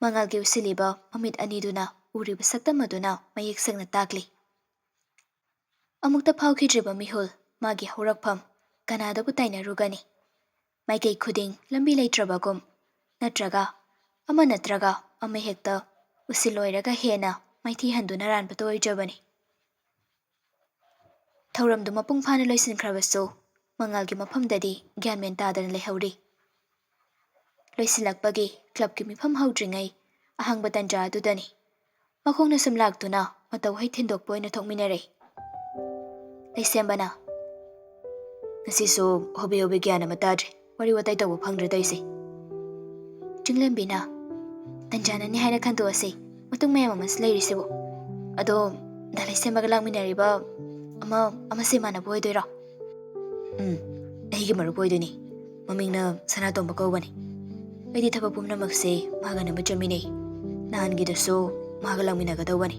ꯃꯉꯥꯜꯒꯤ ꯎꯏꯁꯤꯜꯂꯤꯕ ꯃꯃꯤꯠ ꯑꯅꯤꯗꯨꯅ ꯎꯔꯤꯕ ꯁꯛꯇꯝ ꯑꯗꯨꯅ ꯃꯌꯦꯛ ꯁꯦꯡꯅ ꯇꯥꯛꯂꯤ꯫ ꯑꯃꯨꯛꯇ ꯐꯥꯎꯈꯤꯗ꯭ꯔꯤꯕ ꯃꯤꯍꯨꯜ, ꯃꯥꯒꯤ ꯍꯧꯔꯛꯐꯝ, ꯀꯅꯥꯗꯕꯨ ꯇꯥꯏꯅꯔꯨꯒꯅꯤ? ꯃꯥꯏꯀꯩ ꯈꯨꯗꯤꯡ ꯂꯝꯕꯤ ꯂꯩꯇ꯭ꯔꯕꯒꯨꯝ, ꯅꯠꯇ꯭ꯔꯒ ꯑꯃ ꯅꯠꯇ꯭ꯔꯒ ꯑꯃ ꯍꯦꯛꯇ ꯎꯁꯤꯜ ꯑꯣꯏꯔꯒ ꯍꯦꯟꯅ ꯃꯥꯏꯊꯤ ꯍꯟꯗꯨꯅ ꯔꯥꯟꯕꯇ ꯑꯣꯏꯖꯕꯅꯤ꯫ ꯊꯧꯔꯝꯗꯨ ꯃꯄꯨꯡ ꯐꯥꯅ ꯂꯣꯏꯁꯤꯟꯈ꯭ꯔꯕꯁꯨ, ꯃꯉꯥꯜꯒꯤ ꯃꯐꯝꯗꯗꯤ ꯒ꯭ꯌꯥꯟ ꯃꯦꯟ ꯇꯥꯗꯅ ꯂꯩꯍꯧꯔꯤ꯫ ꯂꯣꯏꯁꯤꯜꯂꯛꯄꯒꯤ ꯀ꯭ꯂꯕꯀꯤ ꯃꯤꯐꯝ ꯍꯧꯗ꯭ꯔꯤꯉꯩ ꯑꯍꯥꯡꯕ ꯇꯟꯖꯥ ꯑꯗꯨꯗꯅꯤ ꯃꯈꯣꯡꯅ ꯁꯨꯝ ꯂꯥꯛꯇꯨꯅ ꯃꯇꯧ ꯍꯩ ꯊꯤꯟꯗꯣꯛꯄ ꯑꯣꯏꯅ ꯊꯣꯛꯃꯤꯟꯅꯔꯦ꯫ ꯂꯩꯁꯦꯝꯕꯅ, "ꯉꯁꯤꯁꯨ ꯍꯣꯕꯦ ꯍꯣꯕꯦ ꯒ꯭ꯌꯥꯟ ꯑꯃ ꯇꯥꯗ꯭ꯔꯦ, ꯋꯥꯔꯤ ꯋꯥꯇꯥꯏ ꯇꯧꯕ ꯐꯪꯗ꯭ꯔꯦ ꯇꯧꯔꯤꯁꯦ꯫" ꯆꯤꯡꯂꯦꯝꯕꯤꯅ, "ꯇꯟꯖꯥꯅꯅꯤ ꯍꯥꯏꯅ ꯈꯟꯗꯣꯛꯑꯁꯤ, ꯃꯇꯨꯡ ꯃꯌꯥꯝ ꯑꯃꯁꯨ ꯂꯩꯔꯤꯁꯤꯕꯨ꯫ ꯑꯗꯣ, ꯗꯥ ꯂꯩꯁꯦꯝꯕꯒ ꯂꯥꯛꯃꯤꯟꯅꯔꯤꯕ ꯑꯃ, ꯑꯃꯁꯦ ꯏꯃꯥꯟꯅꯕ ꯑꯣꯏꯗꯣꯏꯔꯣ?" "ꯎꯝ, ꯑꯩꯒꯤ ꯃꯔꯨꯞ ꯑꯣꯏꯗꯣꯏꯅꯤ꯫ ꯃꯃꯤꯡꯅ ꯁꯅꯥꯇꯣꯝꯕ ꯀꯧꯕꯅꯤ꯫ ꯑꯩꯗꯤ ꯊꯕꯛ ꯄꯨꯝꯅꯃꯛꯁꯦ ꯃꯥꯒ ꯅꯝꯕ ꯆꯠꯃꯤꯟꯅꯩ꯫ ꯅꯍꯥꯟꯒꯤꯗꯨꯁꯨ ꯃꯥꯒ ꯂꯥꯛꯃꯤꯟꯅꯒꯗꯧꯕꯅꯤ꯫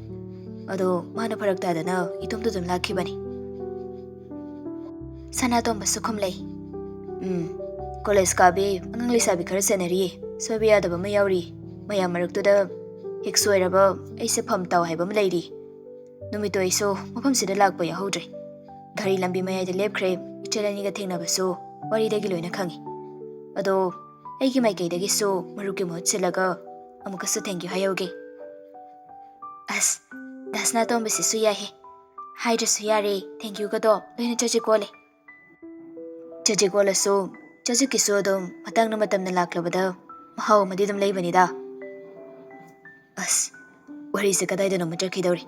ꯑꯗꯣ ꯃꯥꯅ ꯐꯔꯛ ꯇꯥꯗꯅ ꯏꯇꯣꯝꯇ ꯑꯗꯨꯝ ꯂꯥꯛꯈꯤꯕꯅꯤ꯫ ꯁꯅꯥꯇꯣꯝꯕꯁꯨ ꯈꯨꯝꯂꯩ꯫ "ꯎꯝ, ꯀꯣꯂꯦꯖ ꯀꯥꯕꯤ ꯑꯉꯥꯡ ꯂꯩꯁꯥꯕꯤ ꯈꯔ ꯁꯦꯟꯅꯔꯤꯌꯦ꯫ ꯁꯣꯏꯕ ꯌꯥꯗꯕ ꯑꯃ ꯌꯥꯎꯔꯤ꯫ ꯃꯌꯥꯝ ꯃꯔꯛꯇꯨꯗ ꯍꯦꯛ ꯁꯣꯏꯔꯕ ꯑꯩꯁꯦ ꯐꯝ ꯇꯥꯎ ꯍꯥꯏꯕ ꯑꯃ ꯂꯩꯔꯤ꯫ ꯅꯨꯃꯤꯠꯇꯣ ꯑꯩꯁꯨ ꯃꯐꯝꯁꯤꯗ ꯂꯥꯛꯄ ꯌꯥꯎꯍꯧꯗ꯭ꯔꯦ꯫ ꯒꯥꯔꯤ ꯂꯝꯕꯤ ꯃꯌꯥꯏꯗ ꯂꯦꯞꯈ꯭ꯔꯦ꯫ ꯏꯆꯜ ꯑꯅꯤꯒ ꯊꯦꯡꯅꯕꯁꯨ ꯋꯥꯔꯤꯗꯒꯤ ꯂꯣꯏꯅ ꯈꯪꯉꯤ꯫ ꯑꯗꯣ ꯑꯩꯒꯤ ꯃꯥꯏꯀꯩꯗꯒꯤꯁꯨ ꯃꯔꯨꯞꯀꯤ ꯃꯍꯨꯠ ꯁꯤꯜꯂꯒ ꯑꯃꯨꯛꯀꯁꯨ thank you ꯍꯥꯏꯍꯧꯒꯦ꯫" ꯑꯁ, ꯗꯥ ꯁꯅꯥꯇꯣꯝꯕꯁꯤꯁꯨ ꯌꯥꯏꯍꯦ꯫ ꯍꯥꯏꯗ꯭ꯔꯁꯨ ꯌꯥꯔꯦ, thank you ꯒꯗꯣ ꯂꯣꯏꯅ ꯆꯖꯤꯛ ꯑꯣꯜꯂꯦ꯫ ꯆꯖꯤꯛ ꯑꯣꯜꯂꯁꯨ, ꯆꯖꯤꯛꯀꯤꯁꯨ ꯑꯗꯨꯝ ꯃꯇꯝꯅ ꯃꯇꯝꯅ ꯂꯥꯛꯂꯕꯗ ꯃꯍꯥꯎ ꯑꯃꯗꯤ ꯑꯗꯨꯝ ꯂꯩꯕꯅꯤꯗ꯫ ꯑꯁ, ꯋꯥꯔꯤꯁꯦ ꯀꯗꯥꯏꯗꯅꯣ ꯑꯃ ꯆꯠꯈꯤꯗꯧꯔꯦ꯫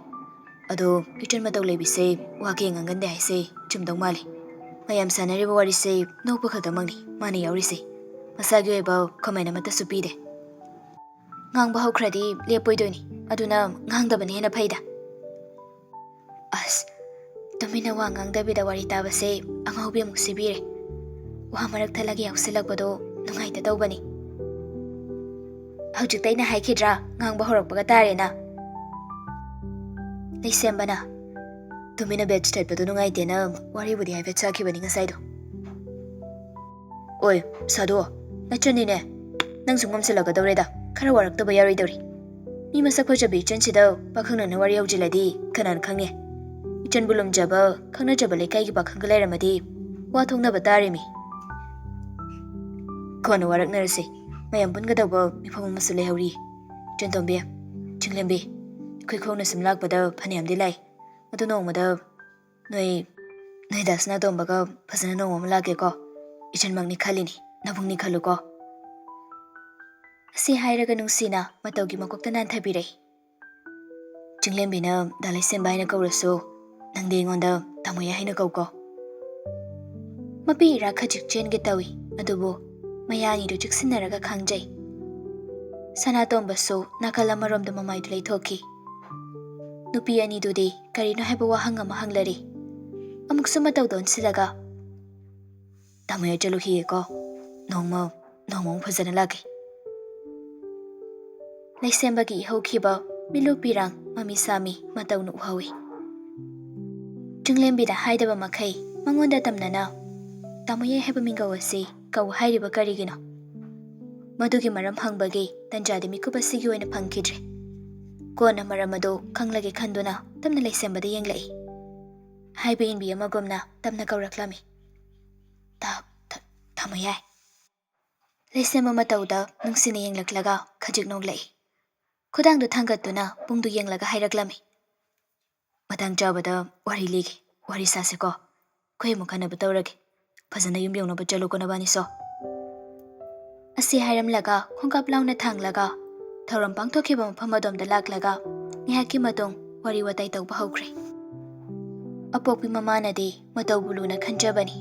ꯑꯗꯣ ꯏꯆꯟ ꯃꯇꯧ ꯂꯩꯕꯤꯁꯦ ꯋꯥ ꯀꯌꯥ ꯉꯥꯡꯒꯟꯗꯦ ꯍꯥꯏꯁꯦ ꯆꯨꯝꯗꯧ ꯃꯥꯜꯂꯦ꯫ ꯃꯌꯥꯝ ꯁꯥꯟꯅꯔꯤꯕ ꯋꯥꯔꯤꯁꯦ ꯅꯣꯛꯄ ꯈꯛꯇꯃꯛꯅꯤ ꯃꯥꯅ ꯌꯥꯎꯔꯤꯁꯦ꯫ ꯃꯁꯥꯒꯤ ꯑꯣꯏꯕ comment ꯑꯃꯠꯇꯁꯨ ꯄꯤꯗꯦ꯫ ꯉꯥꯡꯕ ꯍꯧꯈ꯭ꯔꯗꯤ ꯂꯦꯞꯄꯣꯏꯗꯣꯏꯅꯤ, ꯑꯗꯨꯅ ꯉꯥꯡꯗꯕꯅ ꯍꯦꯟꯅ ꯐꯩꯗ꯫ ꯑꯁ, ꯇꯨꯃꯤꯟꯅ ꯋꯥ ꯉꯥꯡꯗꯕꯤꯗ ꯋꯥꯔꯤ ꯇꯥꯕꯁꯦ ꯑꯉꯥꯎꯕꯤ ꯑꯃꯨꯛ ꯁꯤꯕꯤꯔꯦ꯫ ꯋꯥ ꯃꯔꯛ ꯊꯠꯂꯒ ꯌꯥꯎꯁꯤꯜꯂꯛꯄꯗꯣ ꯅꯨꯡꯉꯥꯏꯇ ꯇꯧꯕꯅꯤ꯫ ꯍꯧꯖꯤꯛꯇ ꯑꯩꯅ ꯍꯥꯏꯈꯤꯗ꯭ꯔꯥ, ꯉꯥꯡꯕ ꯍꯧꯔꯛꯄꯒ ꯇꯥꯔꯦꯅ? ꯂꯩꯁꯦꯝꯕꯅ, "ꯇꯨꯃꯤꯟꯅ batch ꯊꯠꯄꯗꯣ ꯅꯨꯡꯉꯥꯏꯇꯦꯅ ꯋꯥꯔꯤꯕꯨꯗꯤ ꯍꯥꯏꯐꯦꯠ ꯁꯥꯈꯤꯕꯅꯤ ꯉꯁꯥꯏꯗꯣ꯫" "ꯑꯣꯏ, ꯁꯥꯗꯣ, ꯅꯆꯟꯅꯤꯅꯦ꯫ ꯅꯪꯁꯨ ꯉꯝꯁꯤꯜꯂꯛꯀꯗꯧꯔꯦꯗ, ꯈꯔ ꯋꯥꯔꯛꯇꯕ ꯌꯥꯔꯣꯏꯗꯧꯔꯤ꯫ ꯃꯤ ꯃꯁꯛ ꯐꯖꯕꯤ ꯏꯆꯟꯁꯤꯗ ꯄꯥꯈꯪ ꯅꯪꯅ ꯋꯥꯔꯤ ꯍꯧꯖꯤꯜꯂꯗꯤ ꯀꯅꯥꯅ ꯈꯪꯅꯤ? ꯏꯆꯟꯕꯨ ꯂꯨꯝꯖꯕ, ꯈꯪꯅꯖꯕ ꯂꯩꯀꯥꯏꯒꯤ ꯄꯥꯈꯪꯒ ꯂꯩꯔꯝꯃꯗꯤ ꯋꯥ ꯊꯣꯛꯅꯕ ꯇꯥꯔꯦꯃꯤ꯫ ꯀꯣꯟꯅ ꯋꯥꯔꯛꯅꯔꯁꯦ, ꯃꯌꯥꯝ ꯄꯨꯟꯒꯗꯧꯕ ꯃꯤꯐꯝ ꯑꯃꯁꯨ ꯂꯩꯍꯧꯔꯤ꯫ ꯏꯆꯟꯇꯣꯝꯕꯤ, ꯆꯤꯡꯂꯦꯝꯕꯤ, ꯑꯩꯈꯣꯏ ꯈꯣꯡꯅ ꯁꯨꯝ ꯂꯥꯛꯄꯗ ꯐꯅꯌꯥꯝꯗꯤ ꯂꯥꯛꯏ꯫ ꯑꯗꯨ ꯅꯣꯡꯃꯗ ꯅꯣꯏ, ꯅꯣꯏ ꯗꯥ ꯁꯅꯥꯇꯣꯝꯕꯒ ꯐꯖꯅ ꯅꯣꯡꯃ ꯑꯃ ꯂꯥꯛꯀꯦꯀꯣ꯫ ꯏꯆꯟꯃꯛꯅꯤ ꯈꯜꯂꯤꯅꯤ, ꯅꯕꯨꯡꯅꯤ ꯈꯜꯂꯨꯀꯣ꯫" ꯑꯁꯤ ꯍꯥꯏꯔꯒ ꯅꯨꯡꯁꯤꯅ ꯃꯇꯧꯒꯤ ꯃꯀꯣꯛꯇ ꯅꯥꯟꯊꯕꯤꯔꯛꯏ꯫ ꯆꯤꯡꯂꯦꯝꯕꯤꯅ ꯗꯥ ꯂꯩꯁꯦꯝꯕ ꯍꯥꯏꯅ ꯀꯧꯔꯁꯨ, ꯅꯪꯗꯤ ꯑꯩꯉꯣꯟꯗ ꯇꯥꯃꯣ ꯌꯥꯏ ꯍꯥꯏꯅ ꯀꯧꯀꯣ꯫ ꯃꯄꯤ ꯏꯔꯥ ꯈꯖꯤꯛ ꯆꯦꯟꯒꯦ ꯇꯧꯏ, ꯑꯗꯨꯕꯨ ꯃꯌꯥ ꯑꯅꯤꯗꯨ ꯆꯤꯛꯁꯤꯟꯅꯔꯒ ꯈꯥꯡꯖꯩ꯫ ꯁꯅꯥꯇꯣꯝꯕꯁꯨ ꯅꯥꯀꯜ ꯑꯃꯔꯣꯝꯗ ꯃꯃꯥꯏꯗꯨ ꯂꯩꯊꯣꯛꯈꯤ꯫ ꯅꯨꯄꯤ ꯑꯅꯤꯗꯨꯗꯤ ꯀꯔꯤꯅꯣ ꯍꯥꯏꯕ ꯋꯥꯍꯪ ꯑꯃ ꯍꯪꯂꯔꯤ꯫ ꯑꯃꯨꯛꯁꯨ ꯃꯇꯧꯗ ꯑꯣꯟꯁꯤꯜꯂꯒ, "ꯇꯥꯃꯣ ꯌꯥꯏ ꯆꯠꯂꯨꯈꯤꯒꯦꯀꯣ, ꯅꯣꯡꯃ ꯅꯣꯡꯃ ꯑꯃꯨꯛ ꯐꯖꯅ ꯂꯥꯛꯀꯦ꯫ ꯂꯩꯁꯦꯝꯕꯒꯤ ꯏꯍꯧꯈꯤꯕ ꯃꯤꯠꯂꯨ ꯄꯤꯔꯥꯡ ꯃꯃꯤ ꯁꯥꯃꯤ ꯃꯇꯧꯅ ꯎꯍꯧꯏ꯫ ꯆꯤꯡꯂꯦꯝꯕꯤꯗ ꯍꯥꯏꯗꯕ ꯃꯈꯩ ꯃꯉꯣꯟꯗ ꯇꯝꯅꯅ ꯇꯥꯃꯣꯌꯥꯏ ꯍꯥꯏꯕ ꯃꯤꯡꯒꯧ ꯑꯁꯤ ꯀꯧ ꯍꯥꯏꯔꯤꯕ ꯀꯔꯤꯒꯤꯅꯣ? ꯃꯗꯨꯒꯤ ꯃꯔꯝ ꯍꯪꯕꯒꯤ ꯇꯟꯖꯥꯗꯤ ꯃꯤꯀꯨꯞ ꯑꯁꯤꯒꯤ ꯑꯣꯏꯅ ꯐꯪꯈꯤꯗ꯭ꯔꯦ꯫ ꯀꯣꯟꯅ ꯃꯔꯝ ꯑꯗꯨ ꯈꯪꯂꯒꯦ ꯈꯟꯗꯨꯅ ꯇꯞꯅ ꯂꯩꯁꯦꯝꯕꯗ ꯌꯦꯡꯂꯛꯏ꯫ ꯍꯥꯏꯕ ꯏꯟꯕꯤ ꯑꯃꯒꯨꯝꯅ ꯇꯞꯅ ꯀꯧꯔꯛꯂꯝꯃꯤ꯫ "ꯇꯥ-, ꯇꯥ-, ꯇꯥꯃꯣꯌꯥꯏ?" ꯂꯩꯁꯦꯝꯕ ꯃꯇꯧꯗ ꯅꯨꯡꯁꯤꯅ ꯌꯦꯡꯂꯛꯂꯒ ꯈꯖꯤꯛ ꯅꯣꯛꯂꯛꯏ꯫ ꯈꯨꯗꯥꯡꯗꯨ ꯊꯥꯡꯒꯠꯇꯨꯅ ꯄꯨꯡꯗꯨ ꯌꯦꯡꯂꯒ ꯍꯥꯏꯔꯛꯂꯝꯃꯤ꯫ "ꯃꯇꯥꯡ ꯆꯥꯕꯗ ꯋꯥꯔꯤ ꯂꯤꯒꯦ, ꯋꯥꯔꯤ ꯁꯥꯁꯤꯀꯣ꯫ ꯑꯩꯈꯣꯏ ꯑꯃꯨꯛ ꯈꯟꯅꯕ ꯇꯧꯔꯒꯦ꯫ ꯐꯖꯅ ꯌꯨꯝ ꯌꯧꯅꯕ ꯆꯠꯂꯨꯀꯣ ꯅꯕꯥꯅꯤꯁꯣ꯫" ꯑꯁꯤ ꯍꯥꯏꯔꯝꯂꯒ ꯈꯣꯡꯀꯥꯞ ꯂꯥꯎꯅ ꯊꯥꯡꯂꯒ ꯊꯧꯔꯝ ꯄꯥꯡꯊꯣꯛꯈꯤꯕ ꯃꯐꯝ ꯑꯗꯣꯝꯗ ꯂꯥꯛꯂꯒ ꯉꯥꯏꯍꯥꯛꯀꯤ ꯃꯇꯨꯡ ꯋꯥꯔꯤ ꯋꯥꯇꯥꯏ ꯇꯧꯕ ꯍꯧꯈ꯭ꯔꯦ꯫ ꯑꯄꯣꯛꯄꯤ ꯃꯃꯥꯅꯗꯤ ꯃꯇꯧꯕꯨ ꯂꯨꯅ ꯈꯟꯖꯕꯅꯤ,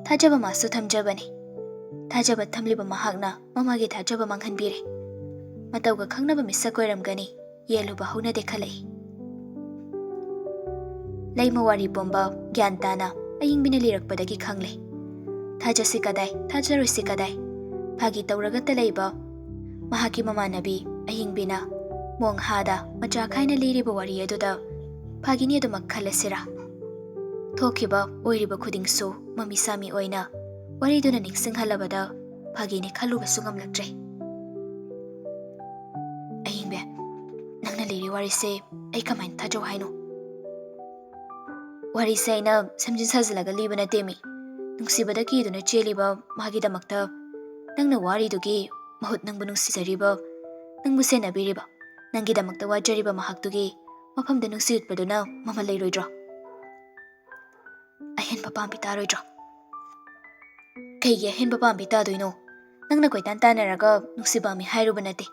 ꯊꯥꯖꯕ ꯃꯥꯁꯨ ꯊꯝꯖꯕꯅꯤ꯫ ꯊꯥꯖꯕ ꯊꯝꯂꯤꯕ ꯃꯍꯥꯛꯅ ꯃꯃꯥꯒꯤ ꯊꯥꯖꯕ ꯃꯥꯡꯍꯟꯕꯤꯔꯦ꯫ ꯃꯇꯧꯒ ꯈꯪꯅꯕ ꯃꯤꯁꯛ ꯑꯣꯏꯔꯝꯒꯅꯤ, ꯌꯦꯜꯂꯨꯕ ꯍꯧꯅꯗꯦ ꯈꯜꯂꯛꯏ꯫ ꯂꯩꯃ ꯋꯥꯔꯤ ꯄꯨꯝꯕ ꯒ꯭ꯌꯥꯟ ꯇꯥꯅ ꯑꯌꯤꯡꯕꯤꯅ ꯂꯤꯔꯛꯄꯗꯒꯤ ꯈꯪꯂꯦ꯫ ꯊꯥꯖꯁꯤ ꯀꯗꯥꯏ, ꯊꯥꯖꯔꯣꯏꯁꯤ ꯀꯗꯥꯏ? ꯐꯥꯒꯤ ꯇꯧꯔꯒꯇ ꯂꯩꯕ ꯃꯍꯥꯛꯀꯤ ꯃꯃꯥꯟꯅꯕꯤ ꯑꯌꯤꯡꯕꯤꯅ ꯃꯣꯡꯍꯥꯗ ꯃꯆꯥ ꯈꯥꯏꯅ ꯂꯤꯔꯤꯕ ꯋꯥꯔꯤ ꯑꯗꯨꯗ ꯐꯥꯒꯤꯅꯤ ꯑꯗꯨꯃꯛ ꯈꯜꯂꯁꯤꯔꯥ? ꯊꯣꯛꯈꯤꯕ ꯑꯣꯏꯔꯤꯕ ꯈꯨꯗꯤꯡꯁꯨ ꯃꯃꯤ ꯁꯥꯃꯤ ꯑꯣꯏꯅ ꯋꯥꯔꯤꯗꯨꯅ ꯅꯤꯡꯁꯤꯡꯍꯜꯂꯕꯗ ꯐꯥꯒꯤꯅꯤ ꯈꯜꯂꯨꯕꯁꯨ ꯉꯝꯂꯛꯇ꯭ꯔꯦ꯫ ꯑꯌꯤꯡꯕꯤ, ꯅꯪꯅ ꯂꯤꯔꯤ ꯋꯥꯔꯤꯁꯦ ꯑꯩ ꯀꯃꯥꯏꯅ ꯊꯥꯖꯧ ꯍꯥꯏꯅꯣ? ꯋꯥꯔꯤꯁꯦ ꯑꯩꯅ ꯁꯦꯝꯖꯤꯟ ꯁꯥꯖꯤꯜꯂꯒ ꯂꯤꯕ ꯅꯠꯇꯦꯃꯤ꯫ ꯅꯨꯡꯁꯤꯕꯗ ꯀꯤꯗꯨꯅ ꯆꯦꯜꯂꯤꯕ ꯃꯥꯒꯤꯗꯃꯛꯇ ꯅꯪꯅ ꯋꯥꯔꯤꯗꯨꯒꯤ ꯃꯍꯨꯠ ꯅꯪꯕꯨ ꯅꯨꯡꯁꯤꯖꯔꯤꯕ, ꯅꯪꯕꯨ ꯁꯦꯟꯅꯕꯤꯔꯤꯕ, ꯅꯪꯒꯤꯗꯃꯛꯇ ꯋꯥꯖꯔꯤꯕ ꯃꯍꯥꯛꯇꯨꯒꯤ ꯃꯐꯝꯗ ꯅꯨꯡꯁꯤ ꯎꯠꯄꯗꯨꯅ ꯃꯃꯜ ꯂꯩꯔꯣꯏꯗ꯭ꯔꯣ? ꯑꯍꯦꯟꯕ ꯄꯥꯝꯕꯤ ꯇꯥꯔꯣꯏꯗ꯭ꯔꯣ? ꯀꯩꯒꯤ ꯑꯍꯦꯟꯕ ꯄꯥꯝꯕꯤ ꯇꯥꯗꯣꯏꯅꯣ? ꯅꯪꯅ ꯀꯣꯏꯇꯥꯟ ꯇꯥꯟꯅꯔꯒ ꯅꯨꯡꯁꯤ ꯄꯥꯝꯃꯤ ꯍꯥꯏꯔꯨꯕ ꯅꯠꯇꯦ꯫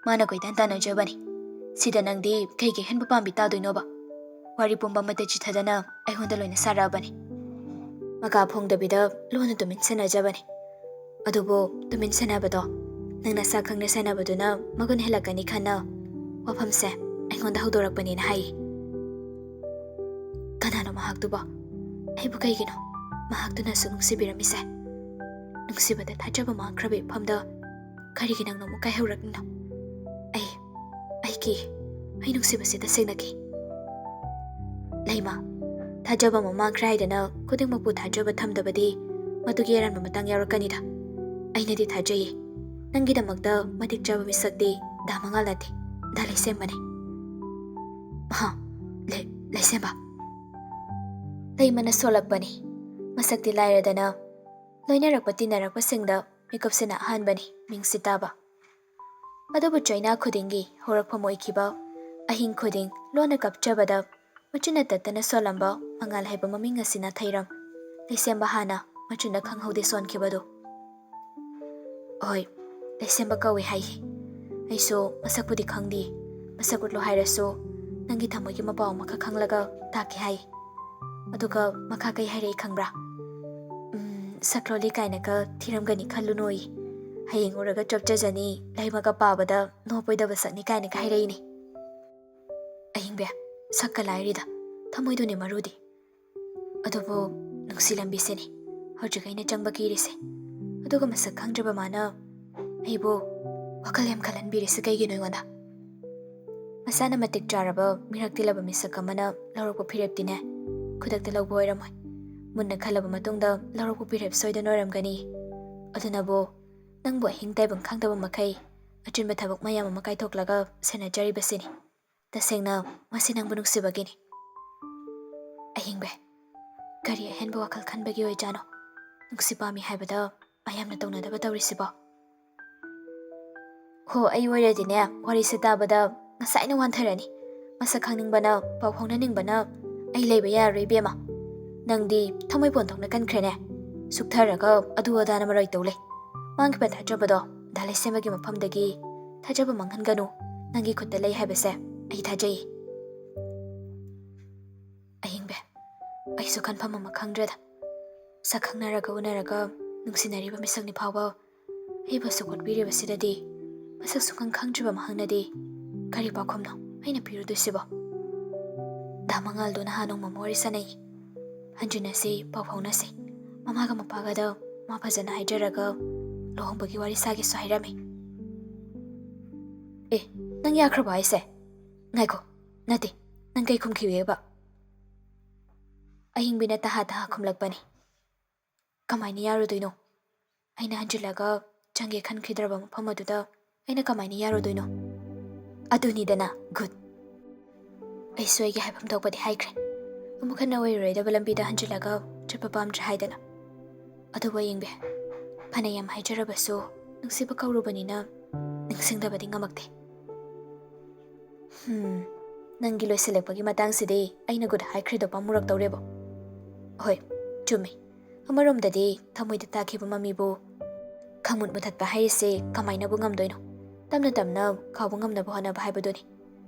ꯃꯥꯅ ꯀꯣꯏꯇꯥꯟ ꯇꯥꯟꯅꯖꯕꯅꯤ꯫ ꯁꯤꯗ ꯅꯪꯗꯤ ꯀꯩꯒꯤ ꯑꯍꯦꯟꯕ ꯄꯥꯝꯕꯤ ꯇꯥꯗꯣꯏꯅꯣꯕ? ꯋꯥꯔꯤ ꯄꯨꯝꯕ ꯑꯃꯠꯇ ꯆꯤꯊꯗꯅ ꯑꯩꯉꯣꯟꯗ ꯂꯣꯏꯅ ꯁꯥꯔꯛꯑꯕꯅꯤ꯫ ꯃꯀꯥ ꯐꯣꯡꯗꯕꯤꯗ ꯂꯣꯟꯅ ꯇꯨꯃꯤꯟ ꯁꯦꯟꯅꯖꯕꯅꯤ꯫ ꯑꯗꯨꯕꯨ ꯇꯨꯃꯤꯟ ꯁꯦꯟꯅꯕꯗꯣ ꯅꯪ ꯅꯁꯥ ꯈꯪꯅ ꯁꯦꯟꯅꯕꯗꯨꯅ ꯃꯒꯨꯟ ꯍꯦꯜꯂꯛꯀꯅꯤ ꯈꯟꯅ ꯋꯥꯐꯝꯁꯦ ꯑꯩꯉꯣꯟꯗ ꯍꯧꯗꯣꯔꯛꯄꯅꯦꯅ ꯍꯥꯏꯌꯦ꯫ ꯀꯅꯥꯅꯣ ꯃꯍꯥꯛꯇꯨꯕꯣ? ꯑꯩꯕꯨ ꯀꯩꯒꯤꯅꯣ ꯃꯍꯥꯛꯇꯨꯅꯁꯨ ꯅꯨꯡꯁꯤꯕꯤꯔꯝꯃꯤꯁꯦ? ꯅꯨꯡꯁꯤꯕꯗ ꯊꯥꯖꯕ ꯃꯥꯡꯈ꯭ꯔꯕ ꯏꯐꯝꯗ ꯀꯔꯤꯒꯤ ꯅꯪꯅ ꯑꯃꯨꯛ ꯀꯥꯏꯍꯧꯔꯛꯂꯤꯅꯣ? ꯑꯩ, ꯑꯩ ꯀꯤ, ꯑꯩ ꯅꯨꯡꯁꯤꯕꯁꯤ ꯇꯁꯦꯡꯅ ꯀꯤ꯫ ꯂꯩꯃ, ꯊꯥꯖꯕ ꯑꯃ ꯃꯥꯡꯈ꯭ꯔꯦ ꯍꯥꯏꯗꯅ ꯈꯨꯗꯤꯡꯃꯛꯄꯨ ꯊꯥꯖꯕ ꯊꯝꯗꯕꯗꯤ ꯃꯗꯨꯒꯤ ꯑꯔꯥꯟꯕ ꯃꯇꯥꯡ ꯌꯥꯎꯔꯛꯀꯅꯤꯗ꯫ ꯑꯩꯅꯗꯤ ꯊꯥꯖꯩꯌꯦ, ꯅꯪꯒꯤꯗꯃꯛꯇ ꯃꯇꯤꯛ ꯆꯥꯕ ꯃꯤꯁꯛꯇꯤ ꯗꯥ ꯃꯉꯥꯜ ꯅꯠꯇꯦ, ꯗꯥ ꯂꯩꯁꯦꯝꯕꯅꯦ꯫ ꯍꯥ? ꯂꯩ-, ꯂꯩꯁꯦꯝꯕ? ꯂꯩꯃꯅ ꯁꯣꯜꯂꯛꯄꯅꯤ꯫ ꯃꯁꯛꯇꯤ ꯂꯥꯏꯔꯗꯅ ꯂꯣꯏꯅꯔꯛꯄ ꯇꯤꯟꯅꯔꯛꯄꯁꯤꯡꯗ ꯃꯤꯀꯨꯞꯁꯤꯅ ꯑꯍꯥꯟꯕꯅꯤ ꯃꯤꯡꯁꯤ ꯇꯥꯕ꯫ ꯑꯗꯨꯕꯨ ꯆꯩꯅꯥ ꯈꯨꯗꯤꯡꯒꯤ ꯍꯧꯔꯛꯐꯝ ꯑꯣꯏꯈꯤꯕ, ꯑꯍꯤꯡ ꯈꯨꯗꯤꯡ ꯂꯣꯟꯅ ꯀꯞꯆꯕꯗ ꯃꯆꯤꯟꯅ ꯇꯠꯇꯅ ꯁꯣꯜꯂꯝꯕ ꯃꯉꯥꯜ ꯍꯥꯏꯕ ꯃꯃꯤꯡ ꯑꯁꯤꯅ ꯊꯩꯔꯝ ꯂꯩꯁꯦꯝꯕ ꯍꯥꯟꯅ ꯃꯆꯤꯟꯗ ꯈꯪꯍꯧꯗꯦ ꯁꯣꯟꯈꯤꯕꯗꯨ꯫ ꯍꯣꯏ, ꯂꯩꯁꯦꯝꯕ ꯀꯧꯏ ꯍꯥꯏꯌꯦ꯫ ꯑꯩꯁꯨ ꯃꯁꯛꯄꯨꯗꯤ ꯈꯪꯗꯦ꯫ ꯃꯁꯛ ꯎꯠꯂꯣ ꯍꯥꯏꯔꯁꯨ ꯅꯪꯒꯤ ꯊꯃꯣꯏꯒꯤ ꯃꯄꯥꯎ ꯑꯃꯈꯛ ꯈꯪꯂꯒ ꯇꯥꯛꯀꯦ ꯍꯥꯏ꯫ ꯑꯗꯨꯒ ꯃꯈꯥ ꯀꯩ ꯍꯥꯏꯔꯛꯏ ꯈꯪꯕ꯭ꯔꯥ? "ꯎꯝ, ꯁꯛꯂꯣꯜꯂꯤ ꯀꯥꯏꯅꯒ ꯊꯤꯔꯝꯒꯅꯤ ꯈꯜꯂꯨꯅꯣꯌꯦ꯫ ꯍꯌꯦꯡ ꯎꯔꯒ ꯆꯣꯞꯆꯖꯅꯤ, ꯂꯩꯃꯒ ꯄꯥꯕꯗ ꯅꯣꯞꯄꯣꯏꯗꯕ ꯁꯛꯅꯤ" ꯀꯥꯏꯅꯒ ꯍꯥꯏꯔꯛꯏꯅꯦ꯫ ꯑꯍꯤꯡꯕꯦ, ꯁꯛꯀ ꯂꯥꯏꯔꯤꯗ, ꯊꯃꯣꯏꯗꯨꯅꯤ ꯃꯔꯨꯗꯤ꯫ ꯑꯗꯨꯕꯨ ꯅꯨꯡꯁꯤ ꯂꯝꯕꯤꯁꯤꯅꯤ ꯍꯧꯖꯤꯛ ꯑꯩꯅ ꯆꯪꯕ ꯀꯤꯔꯤꯁꯦ꯫ ꯑꯗꯨꯒ ꯃꯁꯛ ꯈꯪꯗ꯭ꯔꯕ ꯃꯥꯅ ꯑꯩꯕꯨ ꯋꯥꯈꯜ ꯌꯥꯝ ꯈꯜꯍꯟꯕꯤꯔꯤꯁꯦ ꯀꯩꯒꯤꯅꯣ ꯑꯩꯉꯣꯟꯗ? ꯃꯁꯥꯅ ꯃꯇꯤꯛ ꯆꯥꯔꯕ ꯃꯤꯔꯛ ꯇꯤꯜꯂꯕ ꯃꯤꯁꯛ ꯑꯃꯅ ꯂꯧꯔꯛꯄ ꯐꯤꯔꯦꯞꯇꯤꯅꯦ ꯈꯨꯗꯛꯇ ꯂꯧꯕ ꯑꯣꯏꯔꯝꯃꯣꯏ꯫ ꯃꯨꯟꯅ ꯈꯜꯂꯕ ꯃꯇꯨꯡꯗ ꯂꯧꯔꯛꯄ ꯐꯤꯔꯦꯞ ꯁꯣꯏꯗꯅ ꯑꯣꯏꯔꯝꯒꯅꯤ꯫ ꯑꯗꯨꯅꯕꯨ ꯅꯪꯕꯨ ꯑꯍꯤꯡ ꯇꯥꯏꯕꯪ ꯈꯪꯗꯕ ꯃꯈꯩ ꯑꯆꯤꯟꯕ ꯊꯕꯛ ꯃꯌꯥꯝ ꯑꯃ ꯀꯥꯏꯊꯣꯛꯂꯒ ꯁꯦꯟꯅꯖꯔꯤꯕꯁꯤꯅꯤ꯫ ꯇꯁꯦꯡꯅ ꯃꯁꯤ ꯅꯪꯕꯨ ꯅꯨꯡꯁꯤꯕꯒꯤꯅꯤ꯫ ꯑꯍꯤꯡꯕꯦ, ꯀꯔꯤ ꯑꯍꯦꯟꯕ ꯋꯥꯈꯜ ꯈꯟꯕꯒꯤ ꯑꯣꯏꯖꯥꯠꯅꯣ? ꯅꯨꯡꯁꯤ ꯄꯥꯝꯃꯤ ꯍꯥꯏꯕꯗ ꯃꯌꯥꯝꯅ ꯇꯧꯅꯗꯕ ꯇꯧꯔꯤꯁꯤꯕꯣ? ꯍꯣ, ꯑꯩ ꯑꯣꯏꯔꯗꯤꯅꯦ, ꯋꯥꯔꯤꯁꯦ ꯇꯥꯕꯗ ꯉꯁꯥꯏꯅ ꯋꯥꯟꯊꯔꯅꯤ꯫ ꯃꯁꯛ ꯈꯪꯅꯤꯡꯕꯅ, ꯄꯥꯎ ꯐꯥꯎꯅꯅꯤꯡꯕꯅ ꯑꯩ ꯂꯩꯕ ꯌꯥꯔꯔꯣꯏ ꯏꯕꯦꯝꯃ꯫ ꯅꯪꯗꯤ ꯊꯃꯣꯏ ꯄꯣꯟꯊꯣꯛꯅ ꯀꯟꯈ꯭ꯔꯦꯅꯦ꯫ ꯁꯨꯛꯊꯔꯒ ꯑꯗꯨ ꯑꯗꯥꯅ ꯃꯔꯩ ꯇꯧ ꯂꯩ꯫ ꯃꯥꯡꯈꯤꯕ ꯊꯥꯖꯕꯗꯣ ꯗꯥ ꯂꯩꯁꯦꯝꯕꯒꯤ ꯃꯐꯝꯗꯒꯤ ꯊꯥꯖꯕ ꯃꯥꯡꯍꯟꯒꯅꯨ꯫ ꯅꯪꯒꯤ ꯈꯨꯠꯇ ꯂꯩ ꯍꯥꯏꯕꯁꯦ ꯑꯩ ꯊꯥꯖꯩ꯫ ꯑꯍꯤꯡꯕꯦ, ꯑꯩꯁꯨ ꯈꯟꯐꯝ ꯑꯃ ꯈꯪꯗ꯭ꯔꯦꯗ꯫ ꯁꯛ ꯈꯪꯅꯔꯒ ꯎꯅꯔꯒ ꯅꯨꯡꯁꯤꯅꯔꯤꯕ ꯃꯤꯁꯛꯅꯤ ꯐꯥꯎꯕ ꯑꯩꯕꯨ ꯑꯁꯨꯛ ꯑꯣꯠꯄꯤꯔꯤꯕꯁꯤꯗꯗꯤ ꯃꯁꯛ ꯁꯨꯡꯈꯪ ꯈꯪꯗ꯭ꯔꯤꯕ ꯃꯍꯥꯛꯅꯗꯤ ꯀꯔꯤ ꯄꯥꯎꯈꯨꯝꯅꯣ ꯑꯩꯅ ꯄꯤꯔꯨꯗꯣꯏꯁꯤꯕꯣ? ꯗꯥ ꯃꯉꯥꯜꯗꯣ ꯅꯍꯥꯟ ꯅꯣꯡꯃ ꯑꯃ ꯋꯥꯔꯤ ꯁꯥꯟꯅꯩ꯫ ꯍꯟꯖꯤꯟꯅꯁꯤ, ꯄꯥꯎ ꯐꯥꯎꯅꯁꯤ꯫ ꯃꯃꯥꯒ ꯃꯄꯥꯒꯗ ꯃꯥ ꯐꯖꯅ ꯍꯥꯏꯖꯔꯒ ꯂꯨꯍꯣꯡꯕꯒꯤ ꯋꯥꯔꯤ ꯁꯥꯒꯦꯁꯨ ꯍꯥꯏꯔꯝꯃꯤ꯫ "ꯑꯦ, ꯅꯪ ꯌꯥꯈ꯭ꯔꯕ ꯍꯥꯏꯁꯦ? ꯉꯥꯏꯈꯣ, ꯅꯠꯇꯦ, ꯅꯪ ꯀꯩ ꯈꯨꯝꯈꯤꯒꯦꯕ?" ꯑꯍꯤꯡꯕꯤꯅ ꯇꯍꯥ ꯇꯍꯥ ꯈꯨꯝꯂꯛꯄꯅꯤ꯫ "ꯀꯃꯥꯏꯅ ꯌꯥꯔꯨꯗꯣꯏꯅꯣ? ꯑꯩꯅ ꯍꯟꯖꯤꯜꯂꯒ ꯆꯪꯒꯦ ꯈꯟꯈꯤꯗ꯭ꯔꯕ ꯃꯐꯝ ꯑꯗꯨꯗ ꯑꯩꯅ ꯀꯃꯥꯏꯅ ꯌꯥꯔꯨꯗꯣꯏꯅꯣ? ꯑꯗꯨꯅꯤꯗꯅ ꯒꯨꯗ꯫ ꯑꯩꯁꯨ ꯑꯩꯒꯤ ꯍꯥꯏꯐꯝ ꯊꯣꯛꯄꯗꯤ ꯍꯥꯏꯈ꯭ꯔꯦ꯫ ꯑꯃꯨꯛ ꯍꯟꯅ ꯑꯣꯏꯔꯔꯣꯏꯗꯕ ꯂꯝꯕꯤꯗ ꯍꯟꯖꯤꯜꯂꯒ ꯆꯠꯄ ꯄꯥꯝꯗ꯭ꯔꯦ ꯍꯥꯏꯗꯅ꯫ ꯑꯗꯨꯕꯨ ꯑꯌꯤꯡꯕꯤ, ꯐꯅ ꯌꯥꯝ ꯍꯥꯏꯖꯔꯕꯁꯨ ꯅꯨꯡꯁꯤꯕ ꯀꯧꯔꯨꯕꯅꯤꯅ ꯅꯤꯡꯁꯤꯡꯗꯕꯗꯤ ꯉꯝꯃꯛꯇꯦ꯫ ꯍꯝ, ꯅꯪꯒꯤ ꯂꯣꯏꯁꯤꯜꯂꯛꯄꯒꯤ ꯃꯇꯥꯡꯁꯤꯗꯤ ꯑꯩꯅ ꯒꯨꯗ ꯍꯥꯏꯈ꯭ꯔꯤꯗꯣ ꯄꯥꯝꯃꯨꯔꯛꯇꯧꯔꯦꯕꯣ꯫ ꯍꯣꯏ, ꯆꯨꯝꯃꯤ꯫ ꯑꯃꯔꯣꯝꯗꯗꯤ ꯊꯃꯣꯏꯗ ꯇꯥꯈꯤꯕ ꯃꯃꯤꯕꯨ ꯈꯪꯃꯨꯠ ꯃꯨꯊꯠꯄ ꯍꯥꯏꯔꯤꯁꯦ ꯀꯃꯥꯏꯅꯕꯨ ꯉꯝꯗꯣꯏꯅꯣ? ꯇꯞꯅ ꯇꯞꯅ ꯀꯥꯎꯕ ꯉꯝꯅꯕ ꯍꯣꯠꯅꯕ ꯍꯥꯏꯕꯗꯨꯅꯤ꯫